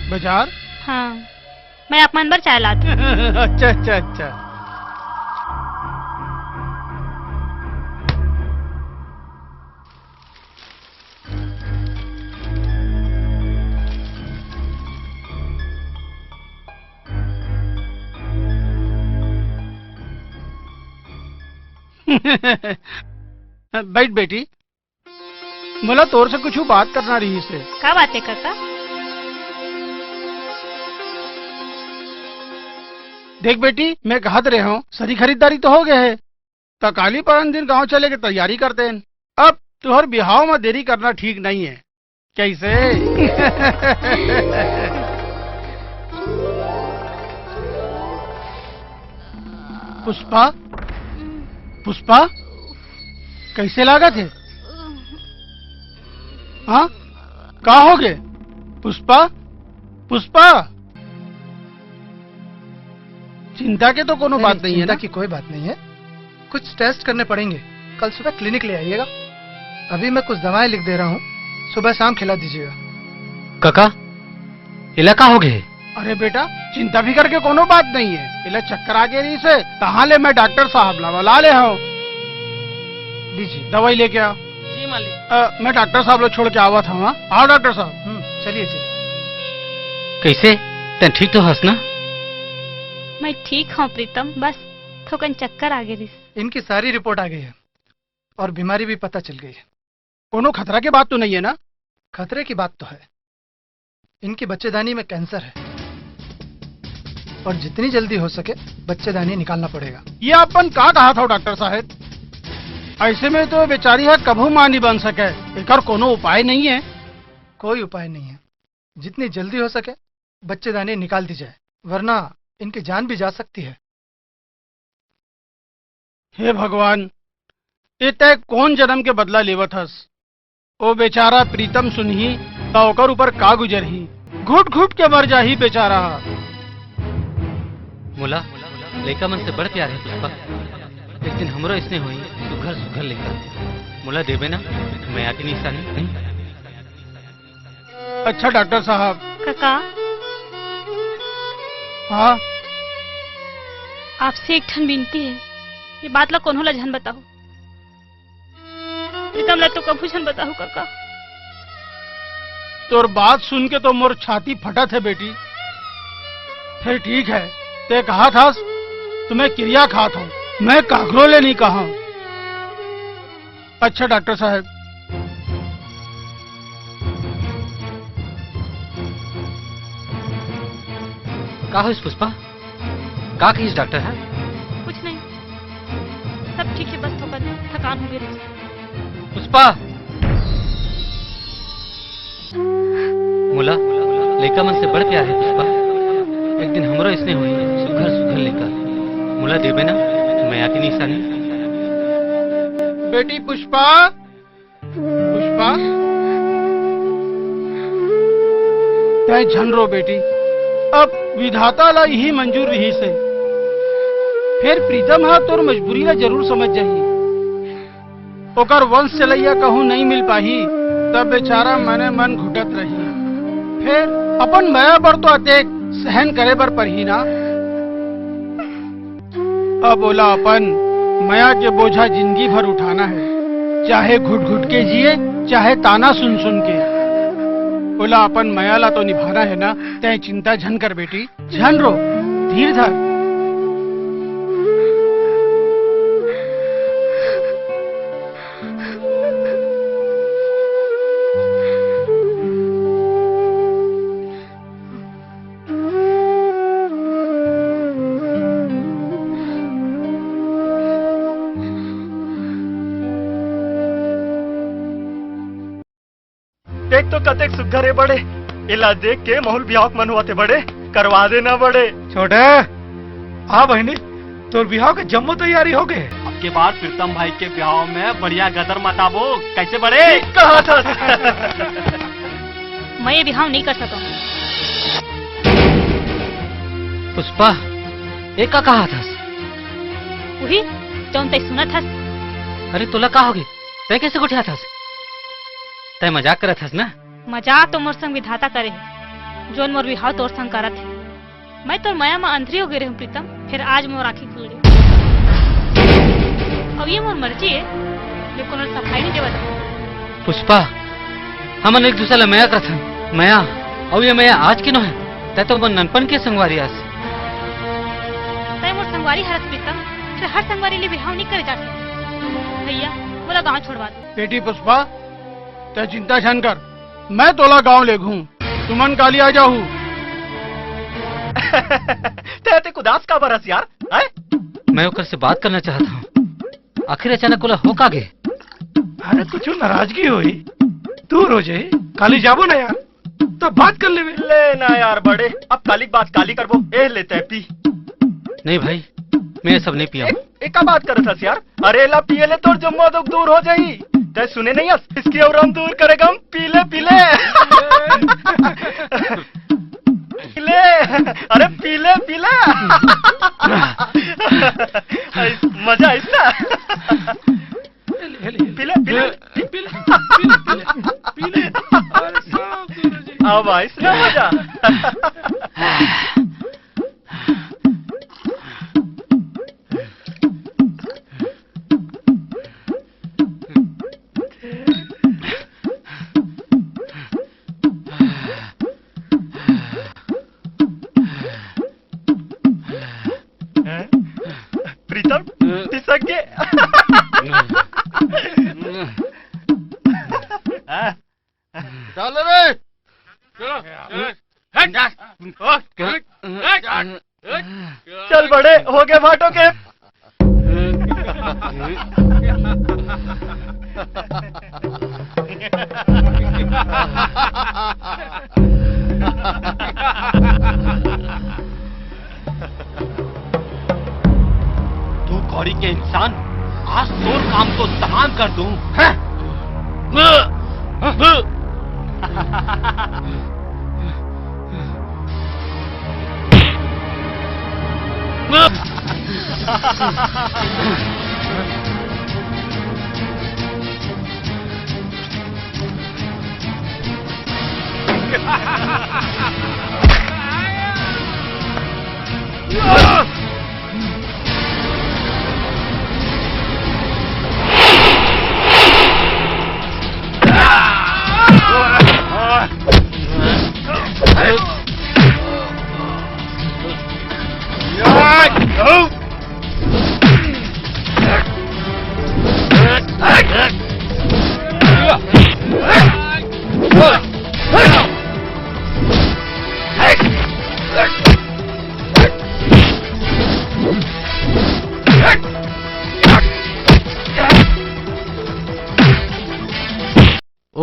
बाजार? हाँ, मैं आप मन बर चाय लात हूँ। अच्छा, अच्छा, अच्छा। बैठ बेटी, मोला तोर से कुछ बात करना रहिस हे। का बात हे काका? देख बेटी, मैं कहत रहे हूँ, सरी खरीदारी तो हो गए हे, त काली परन दिन गांव चले के तैयारी करते हैं। अब तुहर बिहाव में देरी करना ठीक नहीं है। कैसे? पुष्पा, पुष्पा, कैसे लागत हे? हाँ, का हो गए? पुष्पा, पुष्पा, चिंता के तो कोनो बारे, बात नहीं है चिंता ना? की कोई बात नहीं है। कुछ टेस्ट करने पड़ेंगे, कल सुबह क्लिनिक ले आइएगा। अभी मैं कुछ दवाएं लिख दे रहा हूँ, सुबह शाम खिला दीजिएगा। काका, एला का हो गए? अरे बेटा, चिंता फिकर के कोनो बात नहीं है। एला चक्कर आ गए रहिस हे, तहाँ ले मैं डॉक्टर साहब ला बला ले हूँ। लीजिए, दवाई लेके आ। जी मालिक। अ, मैं डॉक्टर साहब ला छोड़ के आवत हूँ, हाँ? आओ डॉक्टर साहब। हम्म, चलिए, चलिए। कैसे? तैं ठीक तो हस ना? मैं ठीक हूँ प्रीतम, बस थोकन चक्कर आ गए रहिस। इनकी सारी रिपोर्ट आ गई है और बीमारी भी पता चल गई है। कोनो खतरा की बात तो नहीं है ना? खतरे की बात तो है। इनकी बच्चेदानी में कैंसर है और जितनी जल्दी हो सके बच्चेदानी निकालना पड़ेगा। ये अपन का कहा था डॉक्टर साहब? ऐसे में तो बेचारी है कभू माँ नहीं बन सके। एकर कोनो उपाय नहीं है? कोई उपाय नहीं है। जितनी जल्दी हो सके बच्चेदानी निकाल दी जाए, वरना इनकी जान भी जा सकती है। हे भगवान, ए तय कौन जन्म के बदला लेवत हस? ओ बेचारा प्रीतम सुनही, त ओकर ऊपर का गुजरही? घुट घुट के मर जाही बेचारा। मोला लइका मन से बड़ प्यार है पुष्पा। एक दिन हमरो इसने होई सुघर सुघर लइका। मोला देबे ना, मैं आके निशानी। अच्छा डॉक्टर साहब। काका। हाँ? आपसे एक ठन विनती है, ये बात ला कोनो ला झन बताओ। प्रीतम ला तो कभू झन बताओ काका। तोर बात सुन के तो मोर छाती फटत है बेटी। फिर ठीक है, ते कहा थास, तुम्हें किरिया खात हूँ, मैं काकरो ले नहीं कहा। अच्छा डॉक्टर साहब। का होइस पुष्पा? का कहिस डॉक्टर ह? कुछ नहीं, सब ठीक है, बस थोकन थकान हो गई रहिस। पुष्पा, मोला लइका मन से बड़ प्यार हे पुष्पा। एक दिन हमरो इसने होही सुघर सुघर लइका। मोला देबे ना मया के निशानी? बेटी पुष्पा, पुष्पा, तै झन रो बेटी, अब विधाता ला इही मंजूर रहिस हे। फेर प्रीतम हा तोर मजबूरी ला जरूर समझ जाही। ओकर वंश चलैया कहूँ नहीं मिल पाही, तब बेचारा मने मन घुटत रही। फेर अपन मया बर तो अतेक सहन करे बर परही ना। अब ओला अपन मया के बोझा जिंदगी भर उठाना हे, चाहे घुट घुट के जिए, चाहे ताना सुन सुन के। ओला अपन मया ला तो निभाना हे ना, तै चिंता झन कर बेटी, झन रो, धीर धर। देख तो कतेक सुग्घर हे बड़े, एला देख के महूँ ल बिहाव के मन होवत हे बड़े, करवा देना बड़े। छोटे, हाँ बहिनी, तोर बिहाव के जम्मो तैयारी हो गे। अब के बार प्रीतम भाई के बिहाव में बढ़िया गदर मचाबो, कैसे बड़े? ठीक कहा था। मैं ये बिहाव नहीं कर सकूँ। पुष्पा, ये का कहा थस? उही, जौन तै सुनत हस। अरे तोला का होगे? तै कैसे गोठियात हस? तै मजाक करत हस ना? मजाक तो मोर संग विधाता करे हे, जोन मोर बिहाव तोर संग करत हे। मैं तोर मया म अंधरी हो गे रेहेंव प्रीतम, फेर आज मोर आँखी खुल गे। अब ये मोर मर्जी हे, मैं कोनो ला सफाई नहीं देवत हूँ। पुष्पा, हमन एक दूसर ला मया करथन। मया, अउ ये मया आज के नोहे, तै तो मोर ननपन के संगवारी अस। तै मोर संगवारी हरस प्रीतम, फेर हर संगवारी ले बिहाव नहीं करे जा सकत। भैया, मोला गाँव छोड़वा दो। बेटी पुष्पा, तै चिंता झन कर, मैं तोला गांव लेगहूं, तुमन काली आ जाहू। तै अतेक उदास काबर हस यार, हैं? मैं ओकर से बात करना चाहत हूँ। आखिर अचानक ओला हो का गे? अरे कुछ नाराजगी होही, दूर हो जाही, काली जाबो ना यार, तब बात कर लेबे। ले ना यार बड़े, अब काली के बात काली करबो, ए ले तै पी। नहीं भाई, मैं ये सब नहीं पिया हूँ। ए, ए का बात करत हस यार? अरे ला पिए ले तोर जम्मो दुख दूर हो जाही। तै सुने नहीं हस, इसकी और हम दूर करेगा हम पीले पीले। पीले, अरे पीले पीले। मजा आइस ना? पीले पीले पीले पीले पीले। अरे सब दूर हो जाही। अब आइस ना मजा? प्रीतम, टिसक के। चल रे। चलो, चलो। हट, हट, हट, हट। चल बड़े, हो गए भाटो के। तू कौड़ी के इंसान, आज तोर काम तो तमाम कर दूं, हैं?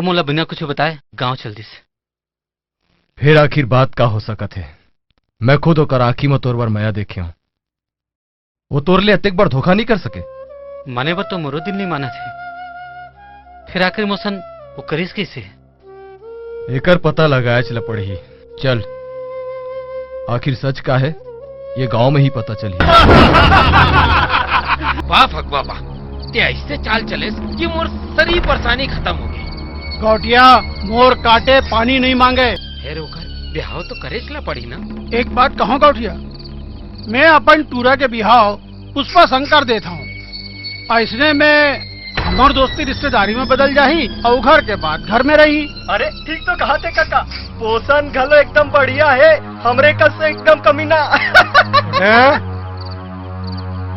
मोला बिना कुछ बताए गांव चल दिस। फेर आखिर बात का हो सकत हे? मैं खुद ओकर आंखी म तोर बर मया देखे हूं। वो तोर ले अतेक बड़ धोखा नहीं कर सके। माने बर तो मोरो दिल नहीं मानत हे, फिर आखिर मोसन वो करिस कइसे? एकर पता लगाएच ल पड़ही। चल, आखिर सच का हे, ये गांव में ही पता चलही। वाह भगवा वाह, ते ऐसे चाल चलेस कि मोर सरी परेशानी खत्म हो गई। गौटिया, मोर काटे पानी नहीं मांगे। फेर ओकर बिहाव तो करेच ला पड़ी ना। एक बात कहूं गौटिया, मैं अपन टूरा के बिहाव पुष्पा संग कर देत हूं। ऐसने में हमर दोस्ती रिश्तेदारी में बदल जाही अउ घर के बात घर में रही। अरे ठीक तो कहा थे काका, पोषण घलो एकदम बढ़िया हे, हमरे कस एकदम कमीना। हैं?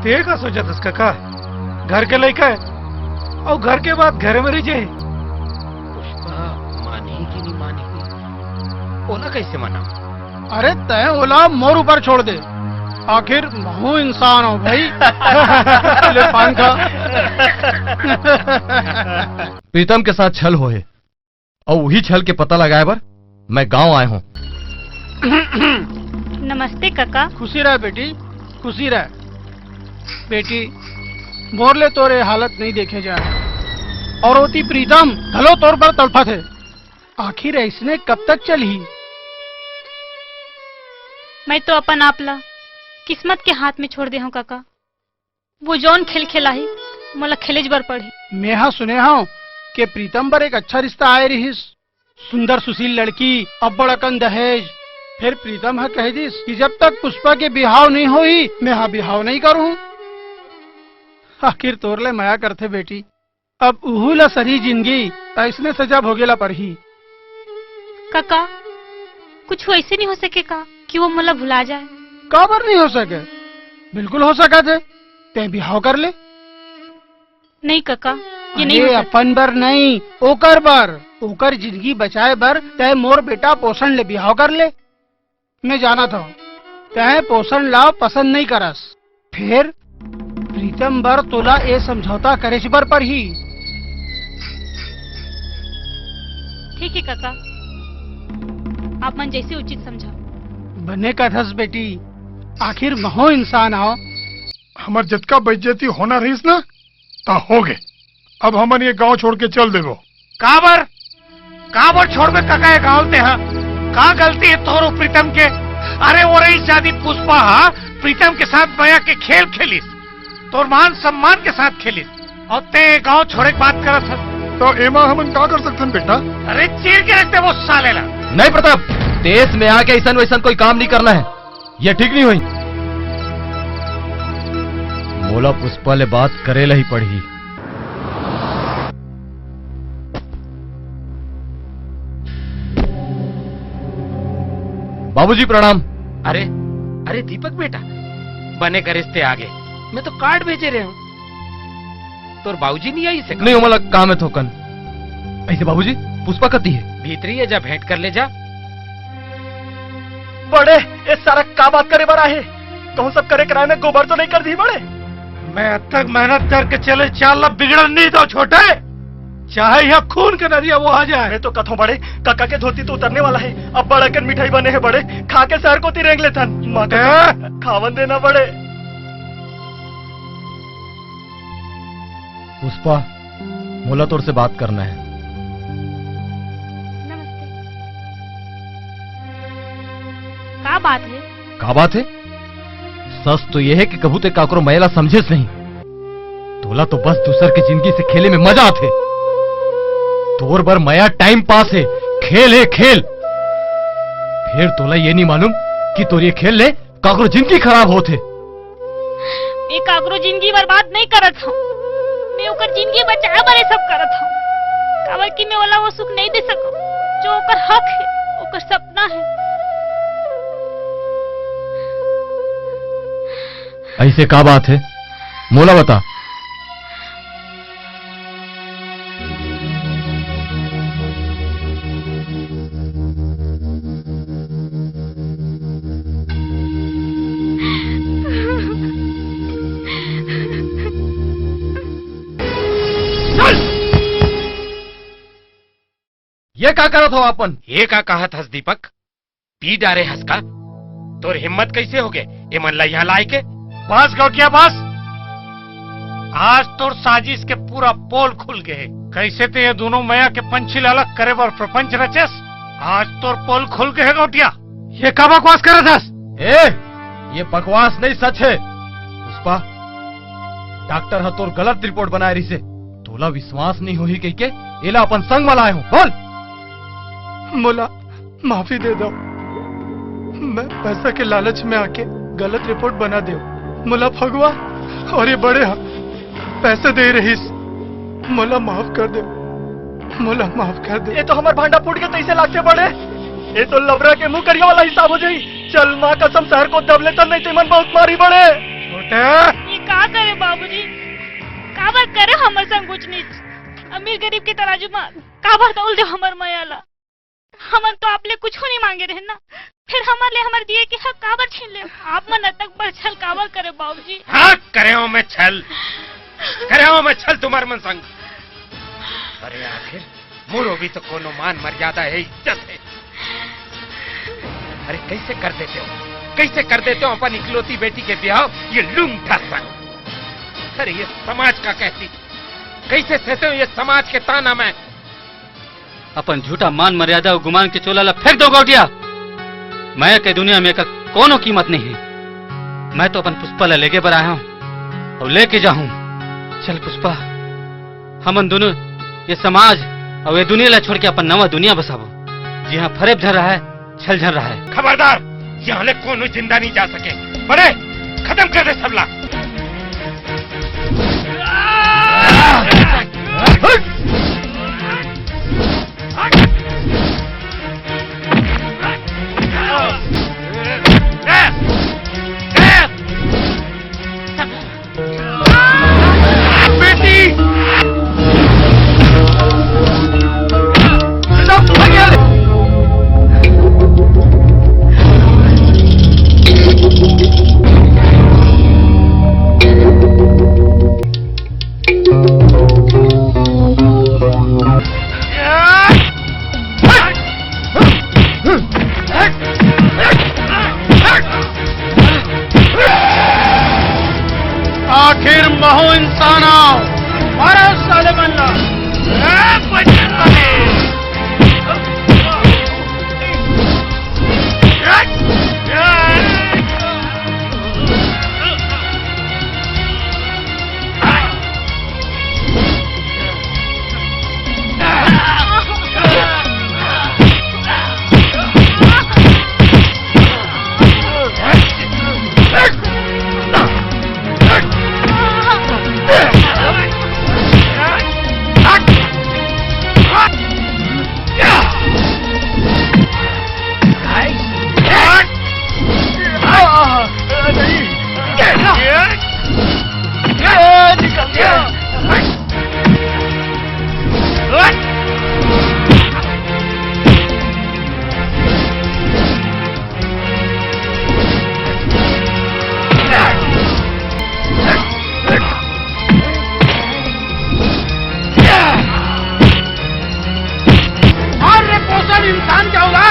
ते का सोचत हस काका? घर के लइका हे, अउ घर के बात घर में रह जाही। पुष्पा मानही कि नहीं मानही, ओला कैसे मना? अरे तय ओला मोर ऊपर छोड़ दे, आखिर महू इंसान हो भाई। ले पान खा। प्रीतम के साथ छल होहे, अउ उही छल के पता लगाए बर मैं गांव आए हूं। नमस्ते काका। खुशी रह बेटी, खुशी रह। बेटी, मोर ले तोर ए हालत नहीं देखे जाए, अउ ओती प्रीतम घलो तोर बर तड़फत हे। आखिर ऐसने कब तक चलही? मैं तो अपन आप ला किस्मत के हाथ में छोड़ दे हूं काका। वो जौन खेल खेलाही, मोला खेलेच बर पड़ही। मेहा सुने हंव के प्रीतम बर एक अच्छा रिश्ता आए रिहिस, सुंदर सुशील लड़की, अब्बड़ अकन दहेज। फेर प्रीतम ह कह दिस कि जब तक पुष्पा के बिहाव नहीं होही, मेहा बिहाव नहीं करूं। आखिर तोर ले मया करथे बेटी, अब उहू ला सरी जिंदगी अइसने सजा भोगे ला परही। काका, कुछ ऐसे नहीं हो सके का कि वो मोला भुला जाए? काबर नहीं हो सके, बिल्कुल हो सकत हे। तैं बिहाव कर ले। नहीं काका, ये नहीं हो सकता। अपन बर नहीं, ओकर बर, ओकर जिंदगी बचाए बर तैं मोर बेटा पोषण ले बिहाव कर ले। मैं जानत हंव, तैं पोषण ला पसंद नहीं करस, फेर प्रीतम बर तोला ए समझौता करेच बर परही। ठीक हे काका, आप मन जैसे उचित समझा। बने कथस बेटी, आखिर महू इंसान हंव। हमर जतका बेइज्जती होना रहिस ना, त होगे। अब हमन ये गांव छोड़ के चल देबो। काबर? काबर छोड़बे कका ये गांव ते ह? का गलती हे तोर अउ प्रीतम के? अरे वो रईस जादी पुष्पा ह प्रीतम के साथ मया के खेल खेलिस, तोर मान सम्मान के साथ खेलिस, अउ तैं गांव छोड़े के बात करत हस। त एमा हमन का कर सकथन बेटा? अरे चीर के रख दे वो साले ला। नहीं प्रताप, देश में आके ऐसन वैसन कोई काम नहीं करना है। ये ठीक नहीं होही। मोला पुष्पा ले बात करे ला ही पड़ही। बाबूजी प्रणाम। अरे, अरे दीपक बेटा, बने करेस ते आगे। मैं तो कार्ड भेजे रहे हंव। तोर बाबूजी नहीं आइस हे का? नहीं, ओमन ला काम हे थोकन। ऐसे बाबूजी, पुष्पा कती हे? भीतरी हे, जा भेंट कर ले जा। बड़े, ए सारा का बात करे बर आहे? कहूं सब करे कराए में गोबर तो नहीं कर दी बड़े? मैं अतक मेहनत करके चले चाल ला बिगड़न नहीं दो छोटे, चाहे यहां खून के नदिया वो आ जाए। मैं तो कथों बड़े, कका के धोती तो उतरने वाला हे, अब बड़ा कन मिठाई बने हे बड़े, खा के शहर कोती रेंग लेथन। मां का हैं? खावन देना बड़े। पुष्पा, मोला तोर से बात करना हे। नमस्ते। का बात हे? का बात हे? सच तो ये हे कि कभू ते काकरो मया ला समझेस नहीं। तोला तो बस दूसर के जिंदगी से खेले में मजा आथे। तोर बर मया टाइम पास हे, खेल हे, खेल। फेर तोला ये नहीं मालूम कि तोर ये खेल ले काकरो जिंदगी खराब होत हे। मैं काकरो जिंदगी बर्बाद नहीं करत हंव, मैं ओकर जिंदगी बचाए बर ये सब करत हंव, काबर कि मैं ओला वो सुख नहीं दे सकंव जो ओकर हक हे, ओकर सपना हे। ऐसे का बात हे, मोला बता। ये का करत हो अपन? ये का कहत हस दीपक? पी डारे हस का? तोर हिम्मत कैसे हो गए एमन ला यहाँ लाए के? बस गौटिया बस, आज तोर साजिश के पूरा पोल खुल गए। कैसे ते ये दोनों मया के पंछी ला अलग करे बर प्रपंच रचेस, आज तोर पोल खुल गए गौटिया। ये का बकवास करत हस? ए, ये बकवास नहीं, सच है। पुष्पा, डॉक्टर ह तोर गलत रिपोर्ट बनाए रहिसे, तोला विश्वास नहीं होही कहिके एला अपन संग म लाए हो। बोल। मोला माफी दे दो, मैं पैसा के लालच में आके गलत रिपोर्ट बना दे। मोला फगवा और ये बड़े ह पैसे दे रहिस, मोला माफ कर दे, मोला माफ कर दे। ये तो हमार भांडा फूट के तैसे लागथे बड़े, ये तो लबरा के मुंह करिया वाला हिसाब हो जाई। चल माँ कसम शहर को दब लेता, नहीं तो मन बहुत मारी बड़े। छोटे। ये का करे बाबूजी, काबर करे हमर संग कुछ नीच? अमीर गरीब के तराजू में काबर तौल दे हमर मया ला? हमन तो आप ले कुछ नहीं मांगे रहे ना, फिर हमर ले हमर जिए के हक काबर छीन ले? आप मन अतक बड़ छल काबर करे बाबूजी? हाँ, करे हो मैं छल, करे हो मैं छल तुम्हार मन संग। अरे आखिर मोरो भी तो कोनो मान मर्यादा है, इज्जत है। अरे कैसे कर देते हो, कैसे कर देते हो अपन इकलौती बेटी के ब्याह ये लूंठा संग? अरे ये समाज का कहती, कैसे सहते हो ये समाज के ताना? मैं अपन झूठा मान मर्यादा अउ गुमान के चोला ला फेंक दो गौटिया। मया के दुनिया में एकर कोनो कीमत नहीं है। मैं तो अपन पुष्पा ला लेगे बर आया हूँ और लेके जाहूँ। चल पुष्पा, हमन दोनों ये समाज और ये दुनिया ला छोड़ के अपन नवा दुनिया बसाबो, जिहाँ फरेब झन रहा है, छल झन रहा है। खबरदार, यहाँ ले कोनो जिंदा नहीं जा सके। बड़े, खत्म कर दे सबला। बेटी! आखिर महू इंसान आओ, मारो साले मन ला। ए, बचन वाले। अरे पोषण इंसान क्या होगा?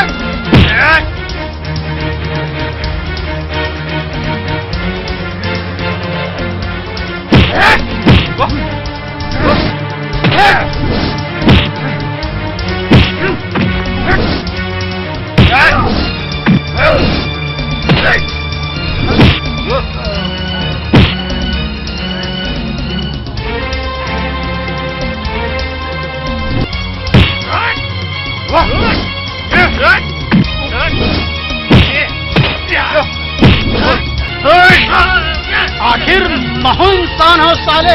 आखिर महू इंसान हो साले।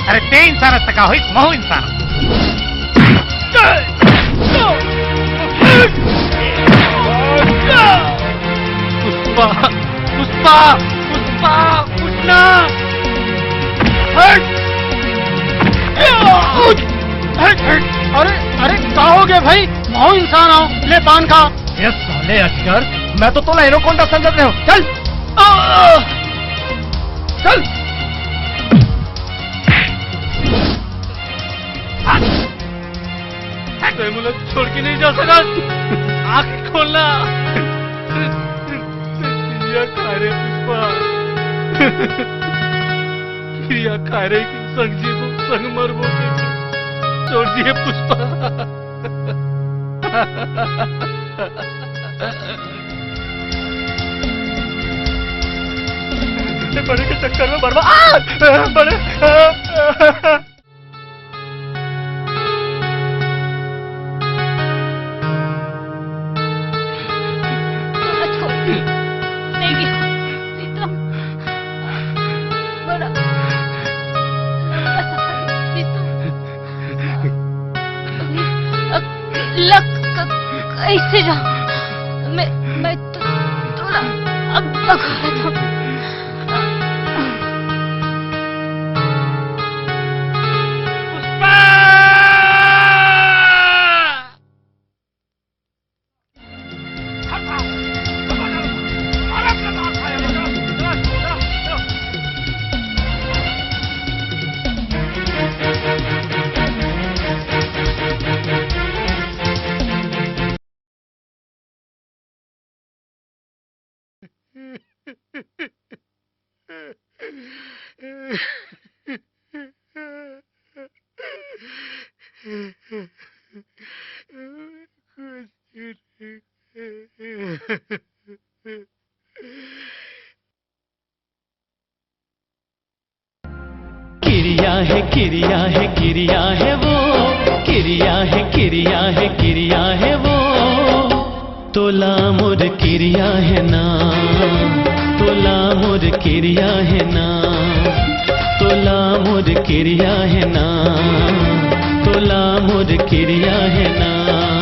अरे ते इंसान तक का होइस, महू इंसान। पुष्पा, पुष्पा, पुष्पा, उठना। हट। हट, हट। अरे, अरे, का हो गया भाई? महू इंसान आओ, ले पान खा। ये साले अजगर, मैं तो तोला एनाकोंडा समझत रहे हूँ। चल। आ! चल। तैं मोला छोड़ के नहीं जा सकस। आँख खोलना। किरिया खा रे पुष्पा। किरिया खा रे कि संग जीबो, संग मरबो। छोड़ दिए पुष्पा। बड़े के चक्कर में बर्बाद। बड़े। छोड़। नहीं, प्रीतम। बड़ा लंबा सफर है, प्रीतम। लक, क-, कैसे जाऊं? मैं, मैं तो थोड़ा अब तक किरिया हे, किरिया हे, किरिया हे वो। किरिया हे, किरिया हे, किरिया हे वो। तोला मोर किरिया हे ना, तोला मोर किरिया हे ना, तोला मोर किरिया हे ना, तोला मोर किरिया हे ना।